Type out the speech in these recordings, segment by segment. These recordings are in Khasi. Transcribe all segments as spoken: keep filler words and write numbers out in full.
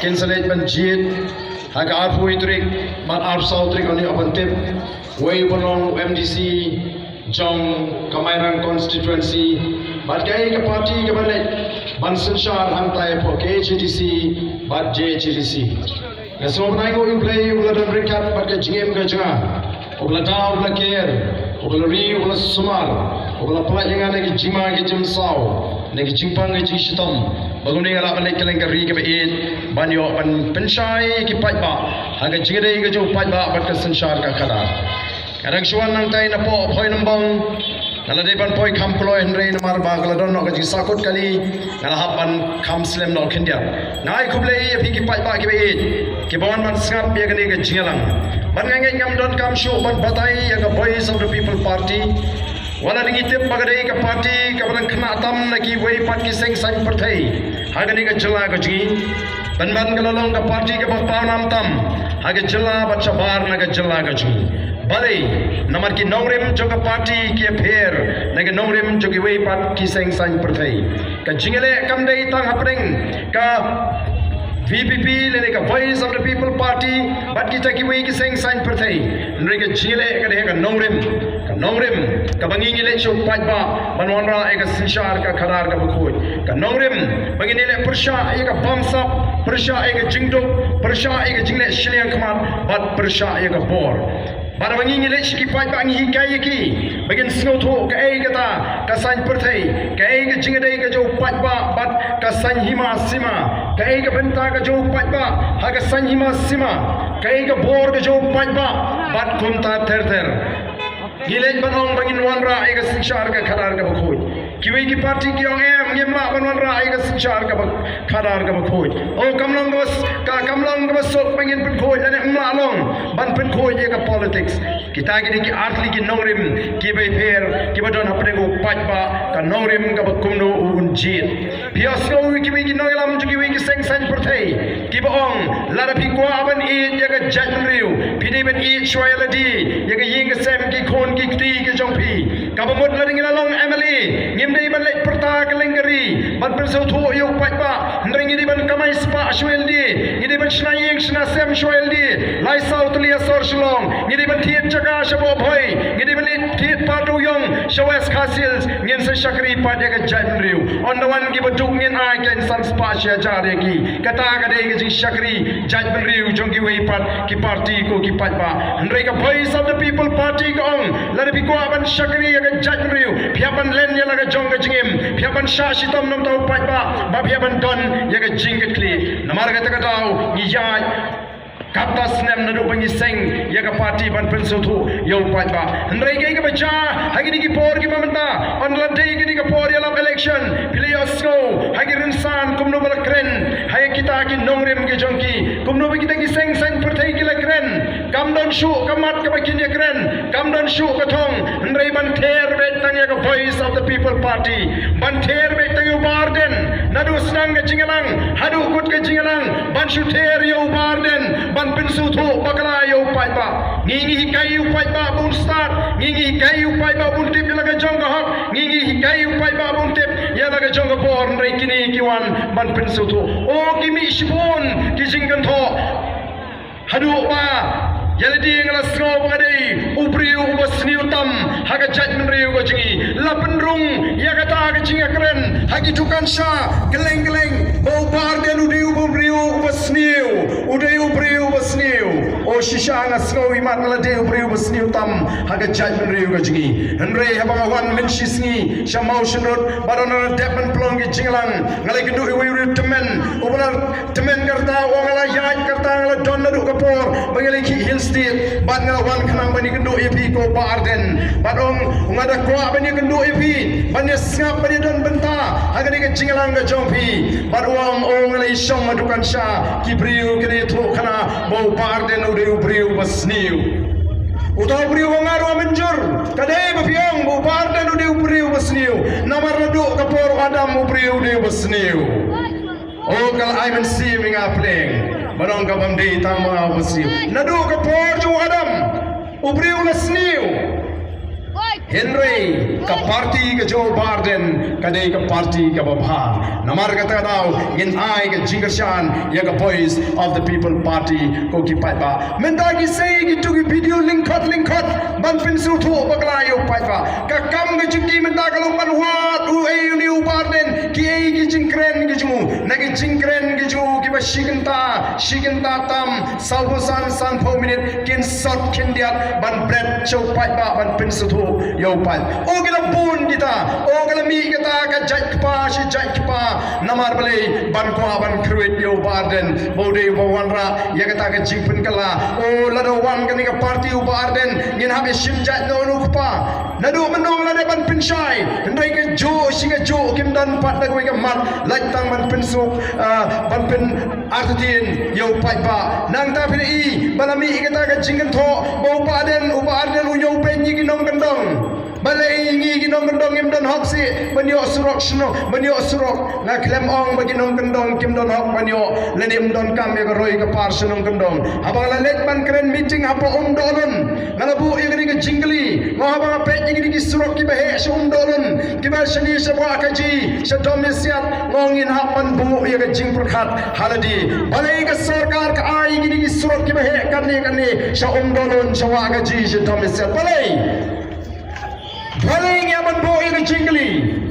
Ngin sa leit ban jied ha ka arphew tarik bad arphew saw tarik, ynda u ban tip uei uba long u M D C jong ka Mairang constituency bad kaei ka party kaba leit ban synshar hangtai hapoh K H A D C bad J H A D C. Nga sngewbha ban ai nguh ïa U Blei uba la don ryngkat bad ka jingim ka jong nga, uba la da, uba la ker, uba la ri, uba la sumar, uba la pynlait ïa nga na ki jingma ki jingmynsaw, na ki jingpang ki jingshitom, ba kumne nga lah ban leit kylleng ka ri kaba ïeit ban ïoh ban pynshai ïa ki paidbah ha ka jingïadei ka jong u paidbah bad ka synshar ka khadar. Nga dang shu wan nangtai napoh Bhoirymbong. Nga la dei ban poi kham kloi, hynrei namar ba ka la don noh ka jingsahkut kali, nga la hap ban kham slem noh khyndiat. Nga ai khublei ïa phi ki paidbah kiba ïeit kiba wan ban sngap ïa kane ka jingïalang. Bad nga ngeit ngam donkam shuh ban batai ïa ka Voice of the People Party. Wat la dang ngi tip ba ka dei ka party kaba dang khynnah tam na kiwei pat ki seng saiñ pyrthei ha kane ka jylla ka jong ngi. Pynban ka la long ka party kaba pawnam tam ha ka jylla bad shabar na ka jylla ka jong ngi. Balei? Namar ki nongrim jong ka party ki ïapher na ki nongrim jong kiwei pat ki seng saiñ pyrthei. Ka jingïaleh kam dei tang hapdeng ka V P P lane ka Voice of the People Party bad kita kiwei ki seng saiñ pyrthei. Hynrei ka jingïaleh ka dei ka nongrim. Ka nongrim kaba ngi ngi leit sha u paidbah ban wanrah ïa ka synshar ka khadar kaba khuid. Ka nongrim ba ngin ïaleh pyrshah ïa ka bamsap, pyrshah ïa ka jingduk, pyrshah ïa ka jingleh shiliang khmat bad pyrshah ïa ka bor. Bad ba ngi ngi leit sha ki paidbah ngi hikai ïa ki ba kin sngewthuh kaei kata ka saiñ pyrthei, kaei ka jingïadei ka jong u paidbah bad ka saiñ hima sima, kaei ka bynta ka jong u paidbah ha ka saiñ hima sima, kaei ka bor ka jong u paidbah bad kumta ter ter. Ngi leit ban ong ba ngin wanrah ïa ka synshar ka khadar kaba khuid. Kiwei ki party ki ong em, ngim lah ban wanrah ïa ka synshar kaba khadar kaba khuid. O, kam long kaba s-, ka, kam long kaba suk ba ngin pynkhuid, lane ym lah long ban pynkhuid ïa ka politics. Kita ki dei ki artylli ki nongrim kiba ïapher kiba don hapdeng u paidbah, ka nongrim kaba kumno un jied. Phi ïohsngew ïa kiwei ki nongïalam jong kiwei ki seng saiñ pyrthei kiba ong, lada phi kwah ban ïeit ïa ka jaitbynriew, phi dei ban ïeit shuwa ïa lade ïa ka ïing ka sem, ki khun ki kti ki jong phi. Kaba mut lada ngi la long M L A, ngim dei ban leit pyrta kylleng ka ri ban pynsngewthuh ïa u paidbah, hynrei ngi dei ban kamai spah shuwa ïa lade, ngi dei ban shna ïing shna sem shuwa ïa lade. Lai saw tylli ha sor Shillong, ngi dei ban thied jaka sha Bhorbhoi, ngi dei ban thied Pardewïong sha West Khasi Hills, ngin sa shakri pat ïa ka jaitbynriew. Ynda wan kiba duk ngin ai kynsan spah shi hajar ïa ki. Kata ka dei ka jingshakri jaitbynriew jong kiwei pat ki party ko ki paidbah. Hynrei ka Voice of the People Party ka ong, lada phi kwah ban shakri ïa ka jaitbynriew, phi hap ban len ïa la ka jong ka jingim, phi hap ban shah shitom na u paidbah, bad phi hap ban don ïa ka jingkitkhlieh. Namar kata ka daw ngi ïaid katto snem naduh ba ngi seng ïa ka party ban pynsngewthuh ïa u paidbah. Hynrei kaei kaba jia ha kine ki por kiba mynta, ynda la dei kine ki por ïalap election, phi la ïohsngew ha ki rynsan kumno ba la kren ha kita ki nongrim ki jong ki, kumno ba kita ki seng saiñ pyrthei ki la kren. Kam don shuh ka mat kaba kin ïakren, kam don shuh ka thong, hynrei ban ther beit tang ïa ka Voice of the People Party, ban ther beit tang ïa u Bah Ardent naduh sdang ka jingïalang haduh kut ka jingïalang, ban shu ther ïa u Bah Ardent ban pynsngewthuh bakla ïa u paidbah. Ngi ngi hikai ïa u paidbah ba un stad, ngi ngi hikai ïa u paidbah ba un tip ïa la ka jong ka hok, ngi ngi hikai ïa u paidbah ba un tip ïa la ka jong ka bor, hynrei kine ki wan ban pynsngewthuh. O, ki mih shibun ki jingkynthoh. Haduh ba ïa lade nga la sngew ba nga dei u briew uba sniew tam ha ka jaitbynriew ka jong ngi. La pynrung ïa kata ka jingïakren ha ki dukan sha kylleng kylleng ba u Bah Ardent u dei u briew uba sniew, u dei u briew uba sniew. O, shisha nga sngew imat nga la dei u briew uba sniew tam ha ka jaitbynriew ka jong ngi. Hynrei haba nga wan mynshisngi sha Mawshynrut, bad ynda nga la dep ban pynlong ki jingïalang, nga la ïakynduh ïa uwei u briew tymmen uba la tymmen ka rta, u ong nga la ïaid ka rta, nga la don naduh ka por ba nga la khih Hill State, bad nga la wan khnang ban ïakynduh ïa phi ko Bah Ardent. Bad u ong, nga da kwah ban ïakynduh ïa phi, ban ïasngap, ban ïadon bynta ha kane ka jingïalang ka jong phi. Bad u ong, o, nga la ïashong ha dukan sha ki briew ki la ïathuhkhana ba u Bah Ardent u dei u briew ba sniew. Uta u briew u ong, nga ruh mynjur, ka dei ba phi ong ba u Bah Ardent u dei u briew ba sniew, namar naduh ka por u Adam u briew u dei uba sniew. O, ka la ai mynsiem ïa nga pleng. Ba dang ka bym dei tang ma nga uba sniew. Naduh ka por jong u Adam u briew u la sniew. Hynrei ka party ka jong u Bah Ardent ka dei ka party kaba bha. Namar kata ka daw ngin ai ka jingkyrshan ïa ka Voice of the People Party ko ki paidbah. Mynta ki sei kito ki video lyngkot lyngkot ban pynsngewthuh bakla ïa u paidbah. Ka kam ka jong ki mynta ka long ban wad u ei une u Bah Ardent, kiei ki jingkren ki jong u. Na ki jingkren ki jong u kiba shi kynta, shi kynta tam, saw phew san, san phew minit, kin sot khyndiat ban bret sha u paidbah ban pynsngewthuh ïa u paid. O ki la bun kita, o ki la mih kita ka jait kpa shi jait kpa. Namar balei? Ban kwah ban kyrwit ïa u Bah Ardent ba u dei uba wanrah ïa kata ka jingpynkylla. O lada wan kane ka party u Bah Ardent, ngin hap ïa shim jait na u kpa. Naduh mynno la dei ban pynshai, hynrei kajuh shi kajuh kim don pat da kawei ka mat, lait tang ban pynsuk, ah, ban pyn artatien ïa u paidbah. Nangta phi ïohi ba la mih kata ka jingkynthoh ba u Bah Ardent, u Bah Ardent u ñiewbeiñ ïa ki nongkyndong. Balei ngi ki nongkyndong ngim don hok shuh ban ïoh surok shnong, ban ïoh surok? Nga khlem ong ba ki nongkyndong kim don hok ban ïoh lane ym donkam ïa ka roi ka par sha nongkyndong. Haba nga la leit ban kren meeting hapoh Umdohlun, nga la buh ïa kane ka jingkylli. Nga ong haba nga peit ïa kine ki surok kiba heh sha Umdohlun, kiba shane sha Wahkaji, sha Domiasiat, nga ong ngin hap ban buh ïa ka jingpyrkhat ha lade. Balei ka sorkar ka ai ïa kine ki surok kiba heh katne katne sha Umdohlun, sha Wahkaji, sha Domiasiat? Balei? Balei ngi hap ban buh ïa ka jingkylli?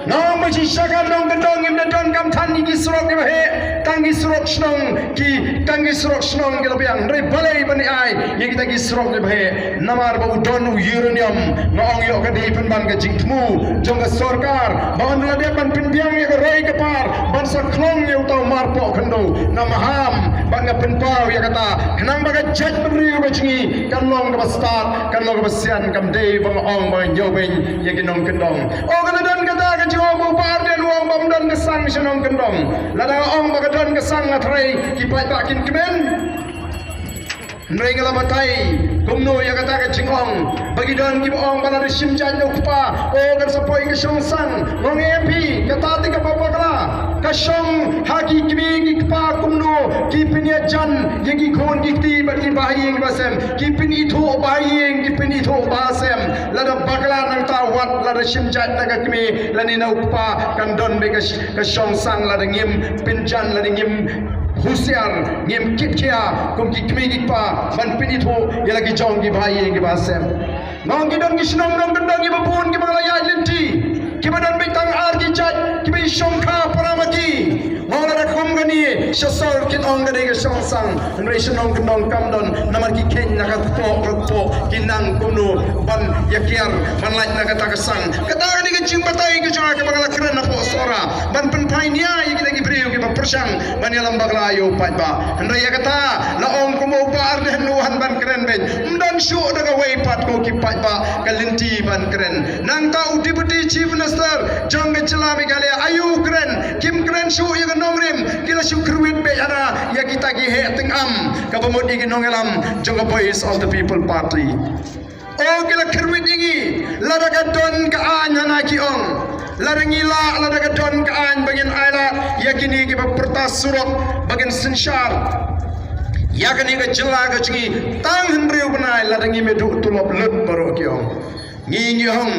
Nga ong ba shisha ka nongkyndong ngim da donkam than ïa ki surok kiba heh, tang ki surok shnong, ki tang ki surok shnong ki la biang. Hynrei balei ban ai ïa kita ki surok kiba heh? Namar ba u don u uranium. Nga ong ïoh ka dei pynban ka jingthmu jong ka sorkar ba haba la dep ban pynbiang ïa ka roi ka par ban sa khlong ïa uta u marpoh khyndew, nga maham ba nga pynpaw ïa kata khnang ba ka jaitbynriew ka jong ngi kan long kaba stad, kan long kaba sian. Kam dei ba nga ong ba nga ñiewbeiñ ïa ki nongkyndong. O, ka la don kata ka jingong ba u Bah Ardent u ong ba ym don ka sang sha nongkyndong. Lada nga ong ba ka don ka sang, nga tharai ki paidbah kin kmen. Hynrei nga la batai kumno ïa kata ka jingong ba ki don kiba ong ba lada shim jait na u kpa, o, kan sa poi ka shong sang. Nga ong ïa phi, kata te kaba bakla. Ka shong ha ki kmie ki kpa kumno ki pynïajan ïa ki khun ki kti bad ki bahaïing bahasem, ki pynithuh bahaïing, ki pynithuh bahasem. Lada bakla nangta wat lada shim jait na ka kmie lane na u kpa, kan don beit ka sh-, ka shong sang lada ngim pynjan, lada ngim husiar, ngim kitkhia kum ki kmie ki kpa ban pynithuh ïa la ki jong ki bahaïing ki bahasem. Nga ong ki don ki shnong nongkyndong kiba bun kiba nga la ïaid lynti, kiba don beit tang ar ki jait, kiba i shongkha para ma ki. Nga ong lada kum kane sha sor kin ong ka dei ka shong sang, hynrei sha nongkyndong kam don, namar ki kheiñ na ka kpoh ka kpoh, ki nang kumno ban ïakiar ban lait na kata ka sang. Kata ka dei ka jingbatai ka jong nga kaba nga la kren hapoh Sohra ban pynphai nia ïa kita ki briew kiba pyrshang ban ïalam bakla ïa u paidbah. Hynrei ïa kata la ong kumba u Bah Ardent u wan ban kren beit, ym don shuh da kawei pat ko ki paidbah ka lynti ban kren. Nangta u Deputy Chief Minister jong ka jylla Meghalaya, aïu u kren? Kim kren shuh ïa ka nongrim, ki la shu kyrwit beit hana ïa kita ki heh tyngam, kaba mut ïa ki nongïalam jong ka Voice of the People Party. O, ki la kyrwit ïa ngi, lada ka don ka aiñ hana ki ong. Lada ngi lah, lada ka don ka aiñ ba ngin ailad ïa kine kiba pyrta surok ba kin synshar ïa kane ka jylla ka jong ngi tang hynriew bnai, lada ngim ïa duh tulop lut baroh, ki ong. Ngi ngi ong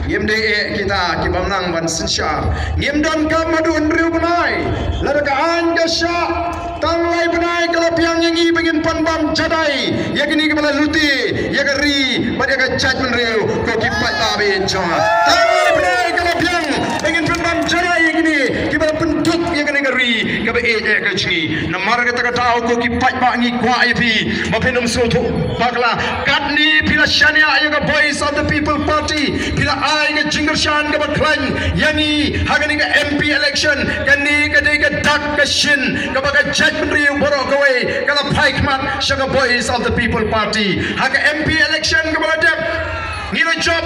ngim dei eh kita kiba nang ban synshar. Ngim donkam haduh hynriew bnai. Lada ka aiñ ka shah, tang lai bnai ka la biang ïa ngi ba ngin pynbam jadai ïa kine kiba la lute ïa ka ri bad ïa ka jaitbynriew. Ko ki paidbah ba ïeit jong nga, tang lai bnai ka la biang ba ngin pynbam jadai ïa kine kiba la pynduk ïa kane ka ri kaba ïeit eh ka jong ngi. Namar kata ka daw ko ki paidbah, ngi kwah ïa phi ba phin ym sngewthuh bakla. Katne phi la shaniah ïa ka Voice of the People Party, phi la ai ka jingkyrshan kaba khlaiñ ïa ngi ha kane ka M P election. Kane ka dei ka dak ka shin kaba ka jaitbynriew baroh kawei ka la phai khmat sha ka Voice of the People Party. Ha ka M P election kaba la dep, ngi la jop.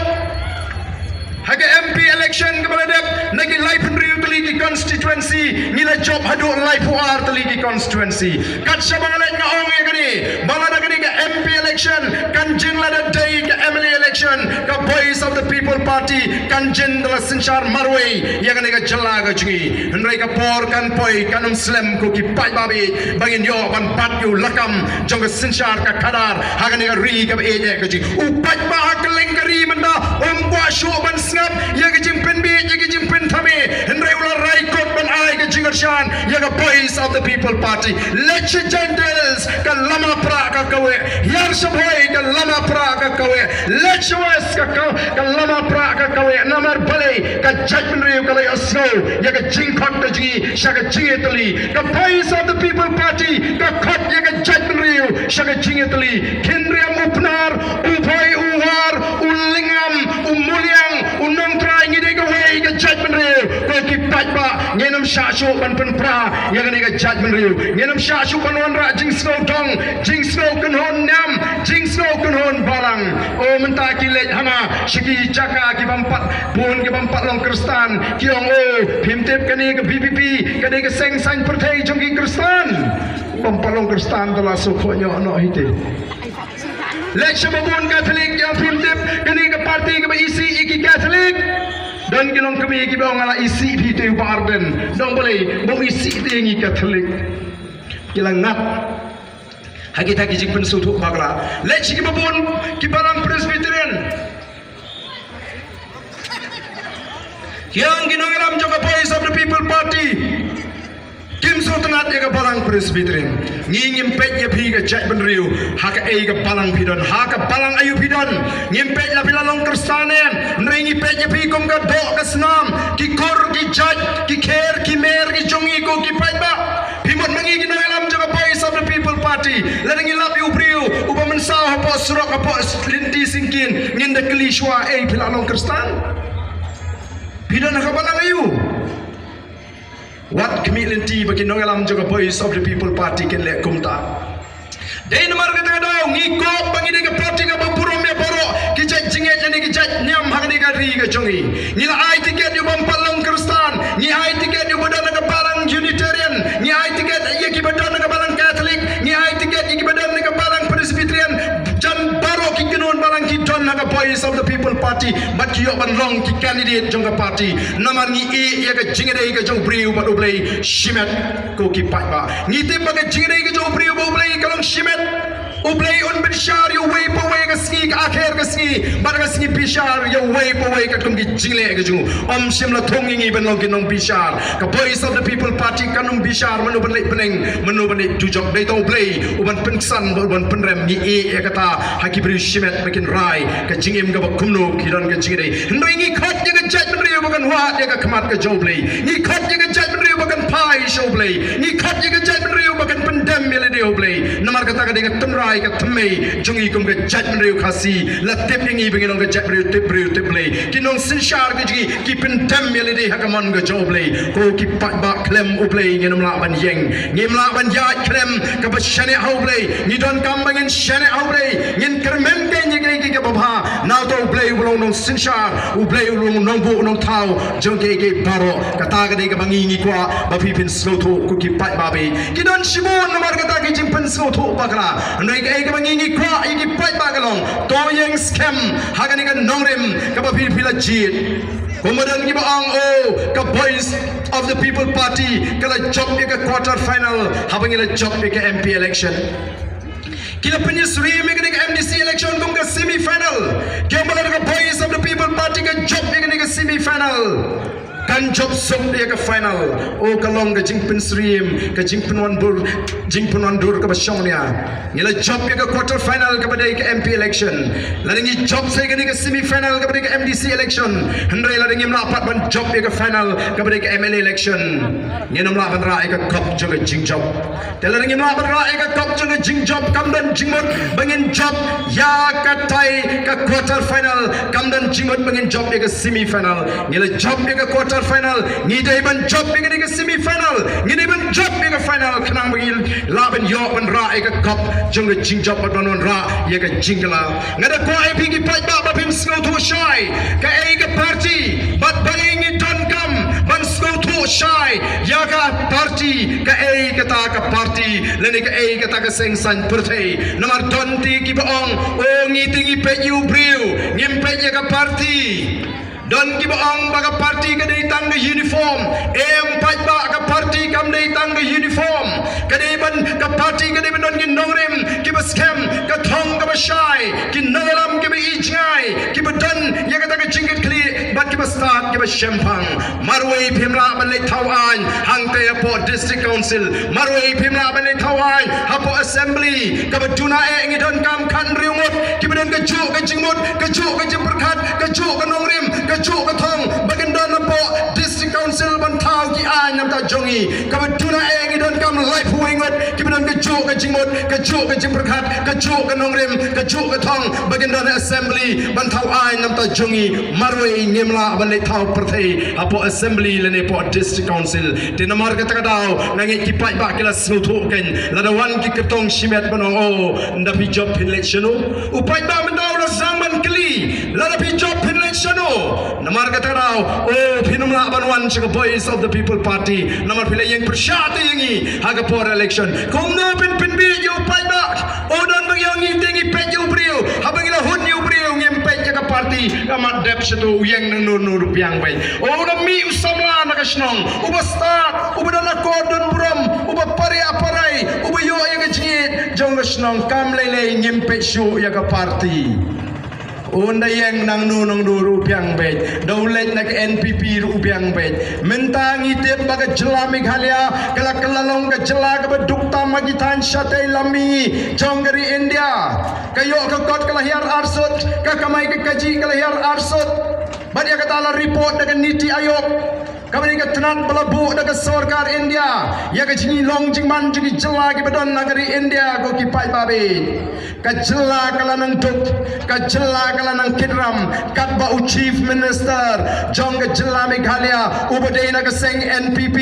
Ha ka M P election kaba la dep, na ki laiphew hynriew tylli ki constituency, ngi la jop haduh laiphew ar tylli ki constituency. Kat shaba nga leit nga ong ïa kane, ba lada kane ka M P election election, kan jin lada dei ka M L A election, ka Voice of the People Party kan jin da la synshar marwei ïa kane ka jylla ka jong ngi. Hynrei ka por kan poi, kan ym slem ko ki paidbah ba ïeit, ba ngin ïoh ban bat ïa u lakam jong ka synshar ka khadar ha kane ka ri kaba ïeit ka jong ngi. U paidbah ha kylleng ka ri mynta um kwah shuh ban sngap ïa ka jingpynbieit, ïa ka jingpynthame, hynrei u la rai kot ban ai ka jingkyrshan ïa ka Voice of the People Party. Leit sha Jaintia Hills, ka lama pra ka kaweh. Ïar sha Bhoi, ka lama pra ka kaweh. Leit sha West, ka, ka, ka lama pra ka kaweh. Namar balei? Ka jaitbynriew ka la ïohsngew ïa ka jingkhot ka jong ngi sha ka jingïatylli. Ka Voice of the People Party ka khot ïa ka jaitbynriew sha ka jingïatylli. Khynriam u Pnar, u Bhoi u War, u Lyngngam, u Muliang, u Nongtrai, ngi dei kawei ka jaitbynriew. Ko ki paidbah, ngin ym shah shuh ban pynpra ïa kane ka jaitbynriew. Ngin ym shah shuh ban wanrah jingsngew dong, jingsngew kynhun niam, jingsngew kynhun balang. O, mynta ki leit hana sha ki jaka ki bym pat bun, ki bym pat long Khristan, ki ong, o, phim tip kane ka V P P ka dei ka seng saiñ pyrthei jong ki Khristan. Bym pat long Khristan te la sngewthuh noh hi te. Leit sha ba bun Katholik, ïa phim tip kane ka party kaba isih ïa ki Katholik. Don ki longkmie kiba ong, nga la isih phi te u Bah Ardent. Dong balei bym isih te ïa ngi Katholik? Ki la ngat ha kita ki jingpynsngewthuh bakla. Leit sha kiba bun ki balang Presbyterian. Ki ong ki nongïalam jong ka Voice of the People Party kim sngewtynnat ïa ka balang Presbyterian. Ngi ngim peit ïa phi ka jaitbynriew ha kaei ka balang phi don, ha ka balang aïu phi don. Ngim peit la phi la long Khristan ne em, hynrei ngi peit ïa phi kum ka doh ka snam, ki kur ki jait, ki kher ki mer ki jong ngi ko ki paidbah. Phi mut ma ngi ki nongïalam jong ka Voice of the People Party, lada ngi lap ïa u briew uba mynsaw hapoh surok, hapoh lynti syngkien, ngin da kylli shuwa, ei, phi la long Khristan? Phi don ha ka balang aïu? Wat khmih lynti ba ki nongïalam jong ka Voice of the People Party kin leh kumta. Dei namar kata ka daw ngi kwah ba ngi dei ka party kaba burom ïa baroh ki jait jingngeit lane ki jait niam ha kane ka ri ka jong ngi. Ngi la ai tiket ïa u bym pat long Khristan, ngi ai tiket ïa u ba don ha ka balang Unitarian, ngi ai tiket ïa ki ba don ha ka balang Katholik, ngi ai tiket ïa ki ba don ha ka balang Presbyterian. Jan baroh ki kynhun balang ki don ha ka Voice of the People Party bad ki ïoh ban long ki candidate jong ka party. Namar ngi ïeit ïa ka jingïadei ka jong u briew bad U Blei shimet ko ki paidbah. Ngi tip ba ka jingïadei ka jong u briew bad U Blei ka long shimet. U Blei un bishar ïa uwei pa uwei ka sngi, ka akher ka sngi, bad ka sngi bishar ïa uwei pa uwei katkum ki jingleh ka jong u. Ym shym la thung ïa ngi ban long ki nongbishar. Ka Voice of the People Party kan ym bishar mano ban leit bneng, mano ban leit dujok. Dei tang U Blei uban pynksan bad uban pynrem. Ngi ïeit ïa kata ha ki briew shimet ba kin rai ka jingim kaba kumno ki don ka jingïadei. Hynrei ngi khot ïa ka jaitbynriew ba kan wad ïa ka khmat ka jong U Blei. Ngi khot ïa ka jaitbynriew ba kan phai sha U Blei. Ngi khot ïa ka jaitbynriew ba kan pyndem ïa lade ha U Blei. Namar kata ka dei ka tynrai ka thymmei jong ngi kum ka jaitbynriew Khasi. La tip ïa ngi ba ngi long ka jaitbynriew tip briew tip Blei. Ki nongsynshar ka jong ngi ki pyndem ïa lade ha ka mon ka jong U Blei. Ko ki paidbah, khlem U Blei ngin ym lah ban ïeng. Ngim lah ban ïaid khlem kaba shaniah ha U Blei. Ngi donkam ba ngin shaniah ha U Blei. Ngin kyrmen kein ïa kaei kaei kaba bha. Na uta U Blei uba long nongsynshar, U Blei uba long nongbuh nongthaw jong kaei kaei baroh. Kata ka dei kaba ngi ngi kwah ba phi phin sngewthuh ko ki paidbah. Ki don shibun namar kata ki jingpynsngewthuh bakla. Hynrei kaei kaba ngi ngi kwah ïa ki paidbah ka long, to ïeng skhem ha kane ka nongrim kaba phi phi la jied. Kumba don kiba ong, oh, ka Voice of the People Party ka la jop ïa ka quarter final haba ngi la jop ïa ka M P election. Ki la pynsyriem ïa kane ka M D C election kum ka semi final. Ki ong ba lada ka Voice of the People Party ka jop ïa kane ka semi final, kan jop suk ïa ka final. O, ka long ka jingpynsyriem, ka jingpynwandur, jingpynwandur kaba shongnia. Ngi la jop ïa ka quarter final kaba dei ka M P election. Lada ngi jop sa ïa kane ka semi final kaba dei ka M D C election, hynrei lada ngim lah pat ban jop ïa ka final kaba dei ka M L A election, ngin ym lah ban rah ïa ka kop jong ka jingjop. Te lada ngim lah ban rah ïa ka kop jong ka jingjop, kam don jingmut ba ngin jop ïa katai ka quarter final. Kam don jingmut ba ngin jop ïa ka semi final. Ngi la jop ïa ka quarter final, ngi dei ban jop ïa kane ka semi final. Ngi dei ban jop ïa ka final khnang ba ngin lah ban ïoh ban rah ïa ka kop jong ka jingjop bad ban wanrah ïa ka jingkylla. Nga da kwah ïa phi ki paidbah ba phin sngewthuh shai, kaei ka party bad balei ngi donkam ban sngewthuh shai ïa ka party, kaei kata ka party lane kaei kata ka seng saiñ pyrthei. Namar don te kiba ong, o ngi te ngi peit ïa u briew, ngim peit ïa ka party. Don kiba ong ba ka party ka dei tang ka uniform. Em paidbah, ka party kam dei tang ka uniform. Ka dei ban, ka party ka dei ban don ki nongrim kiba skhem, ka thong kaba shai, ki nongïalam kiba ijngai, kiba don ïa kata ka jingkitkhlieh bad kiba stad kiba shemphang. Marwei phim lah ban leit thaw aiñ hangta hapoh District Council. Marwei phim lah ban leit thaw aiñ hapoh Assembly. Kaba duna eh ngi donkam khathynriew ngut kiba don kajuh ka jingmut, kajuh ka jingpyrkhat, kajuh ka nongrim, kajuh ka thong ba kin don hapoh District Council ban thaw ki aiñ namar ta jong ngi. Kaba duna eh ngi donkam laiphew wei ngut kiba don kajuh ka jingmut, kajuh ka jingpyrkhat, kajuh ka nongrim, kajuh ka thong ba kin don Assembly ban thaw aiñ namar ta jong ngi. Marwei ngim lah ban leit thaw pyrthei hapoh Assembly lane hapoh District Council. Te namar kata ka daw nga ngeit ki paidbah ki la sngewthuh kein, lada wan ki kyrtong shimet ban ong, o, ynda phi jop phin leit shano. U paidbah mynta u la sdang ban kylli, lada phi jop phin leit shano. Namar kata ka daw, o, phin ym lah ban wan sha ka Voice of the People Party namar phi la ïeng pyrshah te ïa ngi ha ka por election. Kumno phin pynbiej ïa u paidbah? O, don ba ngi ong ngi te ngi peit ïa u briew, haba ngi la hun ïa u briew ngim peit ïa ka party. Ka mat dep shato, u ïeng nangno nangno ruh biang beit. O, u la mih u samla na ka shnong, uba stad, uba don akor don burom, uba pariah parai, uba ïoh ïa ka jingïeit jong ka shnong, kam lei lei ngim peit shuh ïa ka party. Ynda ïeng nangno nangno ruh biang beit. Da u leit na ka N P P ruh biang beit. Mynta ngi tip ba ka jylla Meghalaya ka la kylla long ka jylla kaba duk tam ha ki thaiñ shatei lam mihngi jong ka ri India. Ka ïoh ka kot ka la hiar arsut, ka kamai ka kajih ka la hiar arsut. Bad ïa kata la report da ka NITI Aayog, kaba dei ka tnat ba la buh da ka sorkar India ïa ka jinglong jingman jong ki jylla kiba don ha ka ri India, ko ki paidbah beit. Ka jylla ka la nang duk, ka jylla ka la nang kit ram, katba u Chief Minister jong ka jylla Meghalaya uba dei na ka seng N P P,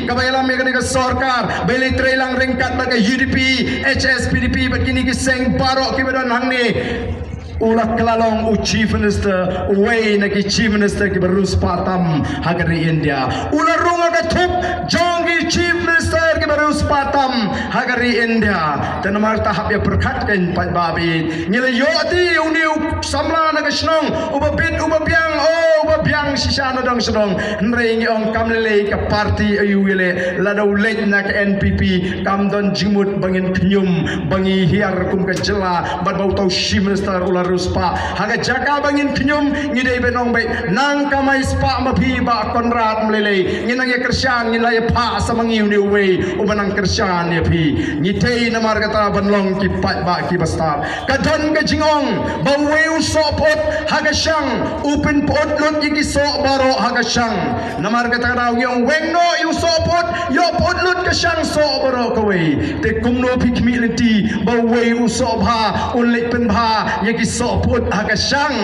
kaba ïalam ïa ka dei ka sorkar ba la trei lang ryngkat bad ka U D P, H S P D P bad kine ki seng baroh kiba don hangne. U la kylla long u Chief Minister, uwei na ki Chief Minister kiba riewspah tam ha ka ri India. U la rung ha ka thup jong ki Chief Minister kiba riewspah tam ha ka ri India. Te namar kata hap ïa pyrkhat kein paidbah beit. Ngi la ïoh te une u samla na ka shnong uba bit uba biang, o, uba biang shisha na dong sha dong. Hynrei ngi ong kam lei lei ka party aïu ïa leh, lada u leit na ka N P P kam don jingmut ba ngin khñium ba ngi hiar kum ka jylla bad ba uta u Chief Minister u la riewspah. Ha ka jaka ba ngin khñium ngi dei ban ong beit, nang kamai spah ma phi Bah Conrad, ym lei lei, ngin nang ïa kyrshan, ngin la ïa phah sa ma ngi une uwei uba nang kyrshan ïa phi. Ngi dei namar kata ban long ki paidbah kiba stad. Ka don ka jingong ba uwei u sohpyut ha ka shang u pynpyut lut ïa ki soh baroh ha ka shang. Namar kata ka daw ngi ong weng noh ïa u sohpyut, ïoh pyut lut ka shang soh baroh kawei. Te kumno phi khmih lynti ba uwei u soh bha un leit pynbha ïa ki sohpyut ha ka shang?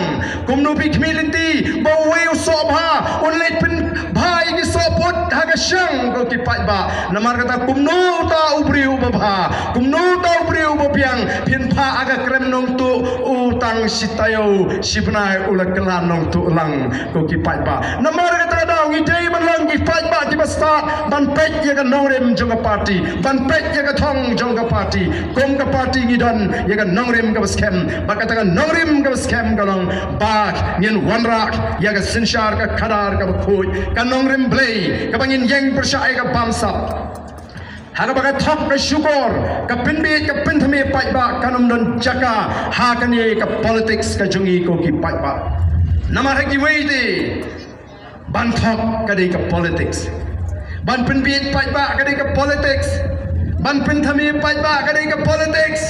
Kumno phi khmih lynti ba uwei u soh bha un leit pynbha ïa ki sohpyut ha ka shang, ko ki paidbah? Namar kata kumno uta u briew uba bha, kumno uta u briew uba biang phin phah ha ka krem nongtuh, u tang shi taïew shi bnai u la kylla nongtuh lang, ko ki paidbah? Namar kata ka daw ngi dei ban long ki paidbah kiba stad ban peit ïa ka nongrim jong ka party, ban peit ïa ka thong jong ka party. Kum ka party ngi don ïa ka nongrim kaba skhem, bad kata ka nongrim kaba skhem ka long ba ngin wanrah ïa ka synshar ka khadar kaba khuid, ka nongrim Blei kaba ngin ïeng pyrshah ïa ka bamsap. Ha kaba ka thok ka shukor, ka pynbiej ka pynthame paidbah kan ym don jaka ha kane ka politics ka jong ngi, ko ki paidbah. Namar ha kiwei de ban thok ka dei ka politics, ban pynbiej paidbah ka dei ka politics, ban pynthame paidbah ka dei ka politics,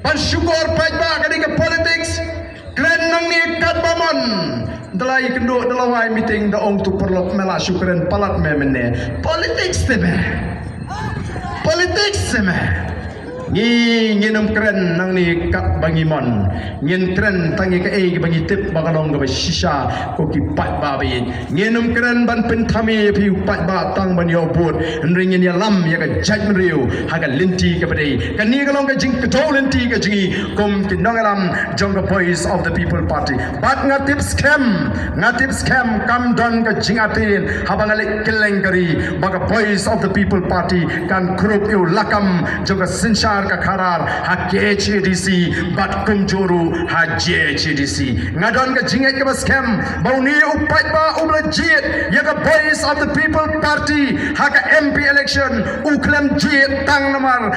ban shukor paidbah ka dei ka politics. Kren nangne katba mon, da la ïakynduh, da la wai meeting, da ong tu paralok, me la shu kren palat me mynne. Politics te me. Politics te me. Ngi ngin ym kren nangne katba ngi mon. Ngin kren tang ïa kaei kaba ngi tip ba ka long kaba shisha, ko ki paidbah ba ïeit. Ngin ym kren ban pynthame ïa phi u paidbah tang ban ïoh vote. Hynrei ngin ïalam ïa ka jaitbynriew ha ka lynti kaba dei. Kane ka long ka jingkdew lynti ka jong ngi kum ki nongïalam jong ka Voice of the People Party. Bad nga tip skhem, nga tip skhem kam don ka jingartatien haba nga leit kylleng ka ri ba ka Voice of the People Party kan krup ïa u lakam jong ka synshar ka khadar ha K H A D C bad kumjuh ruh ha J H A D C. Nga don ka jingngeit kaba skhem ba une u paidbah uba la jied ïa ka Voice of the People Party ha ka M P election u khlem jied tang namar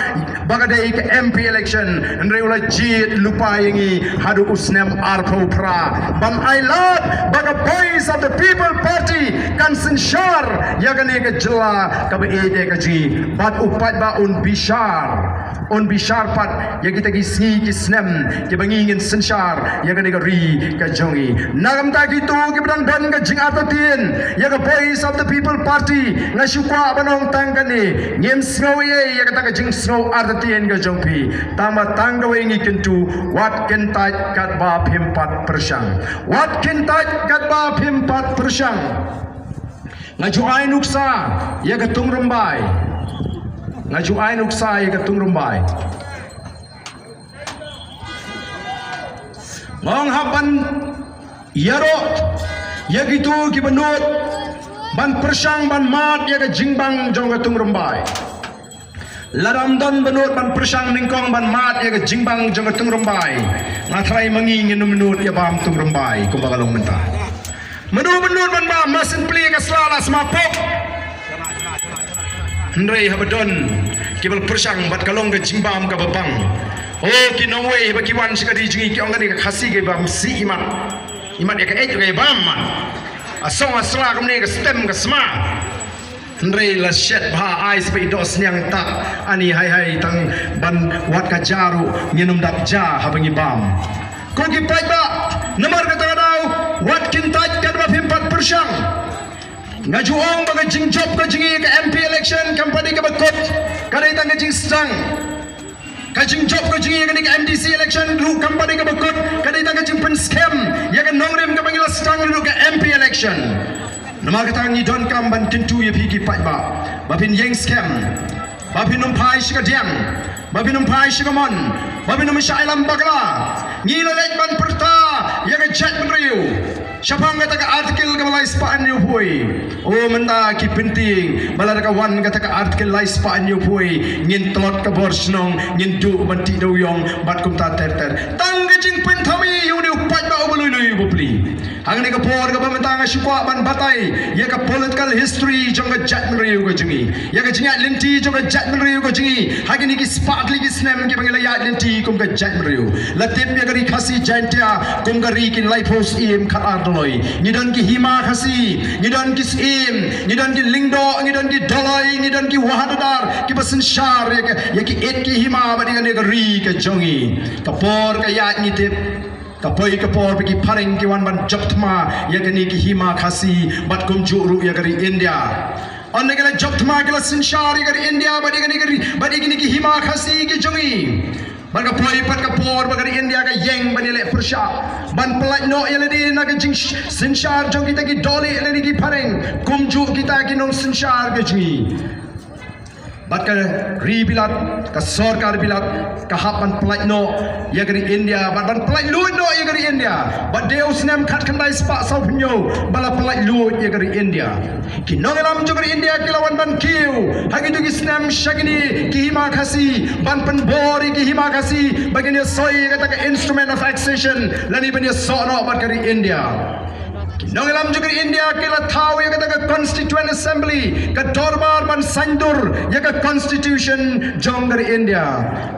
ba ka dei ka M P election, hynrei u la jied lypa ïa ngi haduh u snem arphew phra ban ai lad ba ka Voice of the People Party kan synshar ïa kane ka jylla kaba ïeit ka jong ngi. Bad u paidbah un bishar, un bishar pat ïa kita ki sngi ki snem kiba ngi ngin synshar ïa kane ka ri ka jong ngi. Na ka bynta kito kiba dang don ka jingartatien ïa ka Voice of the People Party, nga shu kwah ban ong tang kane, ngim sngew ei ei ïa kata ka jingsngew artatien ka jong phi. Tang ba tang kawei ngi kyntu, wat kyntait katba phim pat pyrshang. Wat kyntait katba phim pat pyrshang. Nga ju ai nuksa ïa ka Tungrymbai. Nga ju ai nuksa ïa ka Tungrymbai. Nga ong hap ban ïaroh ïa kito kiba nud ban pyrshang ban mad ïa ka jingbam jong ka Tungrymbai. Lada ym don ba nud ban pyrshang nyngkong ban mad ïa ka jingbam jong ka Tungrymbai, nga tharai ma ngi ngin ym nud ïa bam Tungrymbai kumba ka long mynta. Mano ba nud ban bam, ma syn plie ka sla la sma pop. Hynrei haba don kiba la pyrshang bad ka long ka jingbam kaba bang. O ki nongwei haba ki wan sha ka ri jong ngi ki ong kane ka Khasi ka bam si imat. Imat ïa ka eit ka bam man. A song a sla kumne ka stem ka sma. Hynrei la shet bha ai spa i doh sniang ta ani hai hai tang ban wat ka ja ruh ngin ym dap ja haba ngi bam. Ko ki paidbah, namar kata ka daw wat kyntait katba phim pat pyrshang. Nga ju ong ba ka jingjop ka jong ngi ka M P election kam pat dei kaba kut, ka dei tang ka jingsdang. Ka jingjop ka jong ngi kane ka M D C election ruh kam pat dei kaba kut, ka dei tang ka jingpynskhem ïa ka nongrim kaba ngi la sdang ruh ka M P election. Namar kata ngi donkam ban kyntu ïa phi ki paidbah ba phin ïeng skhem, ba phin ym phai sha ka diang, ba phin ym phai sha ka mon, ba phin ym shah ïalam bakla. Ngi la leit ban pyrta ïa ka jaitbynriew shaphang kata ka article kaba lai spah hynñiew phew. O mynta ki pyntieng ba lada ka wan kata ka article lai spah hynñiew phew ngin tlot ka bor shnong, ngin duh ban tih dewiong bad kumta ter ter. Tang ka jingpynthame ïa une u paidbah uba lui lui uba pli. Hangne ka por kaba mynta nga shu kwah ban batai ïa ka political history jong ka jaitbynriew ka jong ngi, ïa ka jingïaid lynti jong ka jaitbynriew ka jong ngi ha kine ki spah tylli ki snem kiba ngi la ïaid lynti kum ka jaitbynriew. La tip ïa ka ri Khasi Jaintia kum ka ri ki laiphew syiem khatar doloi. Ngi don ki hima Khasi, ngi don ki syiem, ngi don ki lyngdoh, ngi don ki doloi, ngi don ki wahadadar kiba synshar ïa ka, ïa ki eit ki hima bad ïa kane ka ri ka jong ngi. Ka por ka ïaid ngi tip. Ka poi ka por ba ki phareng ki wan ban jop thma ïa kane ki hima Khasi bad kumjuh ruh ïa ka ri India. Ynda ki la jop thma ki la synshar ïa ka ri India bad ïa kane ka ri, bad ïa kine ki hima Khasi ki jong ngi. Bad ka poi pat ka por ba ka ri India ka ïeng ban ïaleh pyrshah ban pyllait noh ïa lade na ka jingsynshar jong kita ki dohlieh lane ki phareng kumjuh kita ki nongsynshar ka jong ngi. Bad ka ri Bilat, ka sorkar Bilat ka hap ban pyllait noh ïa ka ri India, bad ban pyllait luid noh ïa ka ri India. Bad dei u snem khatkhyndai spah sawphew hynñiew ba la pyllait luid ïa ka ri India. Ki nongïalam jong ka ri India ki la wan ban kiew ha kito ki snem sha kine ki hima Khasi ban pynbor ïa ki hima Khasi ba kin ïasoi ïa kata ka Instrument of Accession lane ban ïasoh noh bad ka ri India. Ki nongïalam jong ka ri India ki la thaw ïa kata ka Constituent Assembly, ka dorbar ban saiñdur ïa ka Constitution jong ka ri India.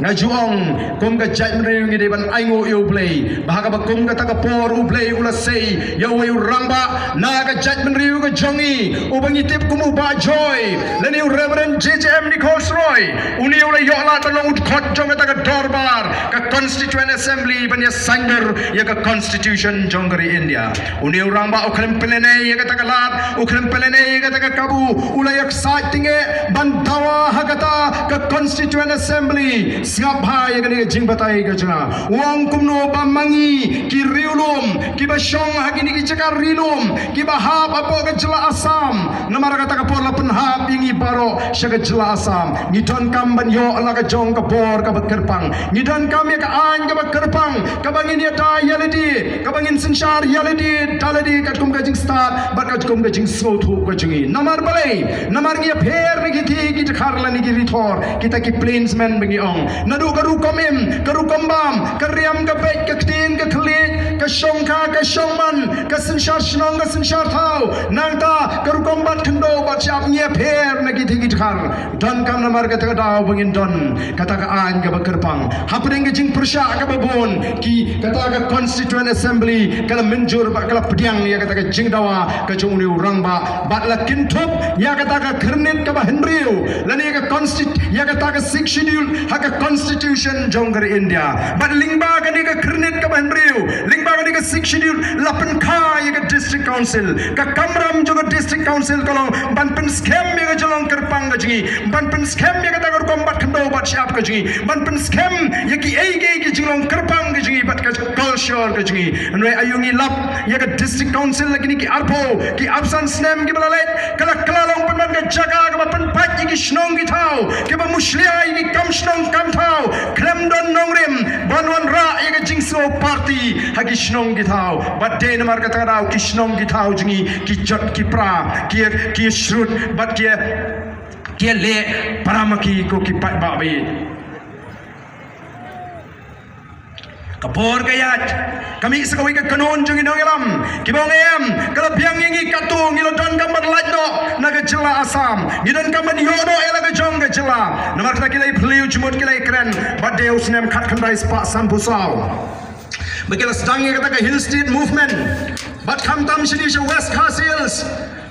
Nga ju ong kum ka jaitbynriew ngi dei ban ainguh ïa U Blei ba ha kaba kum kata ka por U Blei u la sei ïa uwei u rangbah na ka jaitbynriew ka jong ngi uba ngi tip kum u Bah Joy lane u Reverend J J M Nichols Roy. Une u la ïoh lad ban long u dkhot jong kata ka dorbar ka Constituent Assembly ban ïa saiñdur ïa ka Constitution jong ka ri India. Une u rangbah Ba u khlem pynlehnoh ïa kata ka lad, u khlem pynlehnoh ïa kata ka kabu, u la ïaksaid tyngeh ban dawa ha kata ka Constituent Assembly. Sngap bha ïa kane ka jingbatai ka jong nga. U ong kumno ba ma ngi ki riewlum kiba shong ha kine ki jaka riewlum kiba hap hapoh ka jylla Assam. Namar kata ka por la pynhap ïa ngi baroh sha ka jylla Assam. Ngi donkam ban ïoh la ka jong ka bor kaba kyrpang. Ngi donkam ïa ka aiñ kaba kyrpang, kaba ngin ïada ïa lade, kaba ngin synshar ïa lade da lade katkum ka jingstad bad katkum ka jingsngewthuh ka jong ngi. Namar balei? Namar ngi ïapher na ki thei ki dkhar lane ki rithor, kita ki plainsmen ba ngi ong. Naduh ka rukom im, ka rukom bam, ka riam ka beit, ka ktien ka khlieh, ka shongkha ka shongman, ka synshar shnong ka synshar thaw, nangta ka rukom bat khyndew bat shyiap, ngi ïapher na ki thei ki dkhar. Donkam namar kata ka daw ba ngin don kata ka aiñ kaba kyrpang. Hapdeng ka jingpyrshah kaba bun, ki, kata ka Constituent Assembly ka la mynjur bad ka la pdiang ïa kata ka jingdawa ka jong une u rangbah bad la kynthup ïa kata ka khyrnit kaba hynriew lane ïa ka constit-, ïa kata ka Sixth Schedule ha ka Constitution jong ka ri India. Bad lyngba kane ka khyrnit kaba hynriew, lyngba kane ka Sixth Schedule, la pynkha ïa ka District Council. Ka kamram jong ka District Council ka long ban pynskhem ïa ka jinglong kyrpang ka jong ngi, ban pynskhem ïa kata ka rukom bat khyndew bat shyiap ka jong ngi, ban pynskhem ïa kiei kiei ki jinglong kyrpang ka jong ngi bad ka culture ka jong ngi. Hynrei aïu ngi lap ïa ka District Council ha kine ki arphew ki arphew san snem kiba la leit, ka la kylla long pynban ka jaka kaba pynpait ïa ki shnong ki thaw, kiba mushlia ïa ki kam shnong kam thaw, khlem don nongrim ban wanrah ïa ka jingsngew party ha ki shnong ki thaw. Bad dei namar kata ka daw ki shnong ki thaw jong ngi ki jot ki pra, ki, ki shrut bad ki, ki leh para ma ki, ko ki paidbah ba ïeit. Ka bor ka ïaid, ka mih sa kawei ka kynhun jong ki nongïalam kiba ong em, ka la biang ïa ngi katto, ngi la donkam ban lait noh na ka jylla Assam, ngi donkam ban ïoh noh ïa la ka jong ka jylla. Namar kata ki la ïa phylliew jingmut, ki la ïa kren. Bad dei u snem khatkhyndai spah sanphew saw ba ki la sdang ïa kata ka Hill State Movement. Bad khamtam shane sha West Khasi Hills,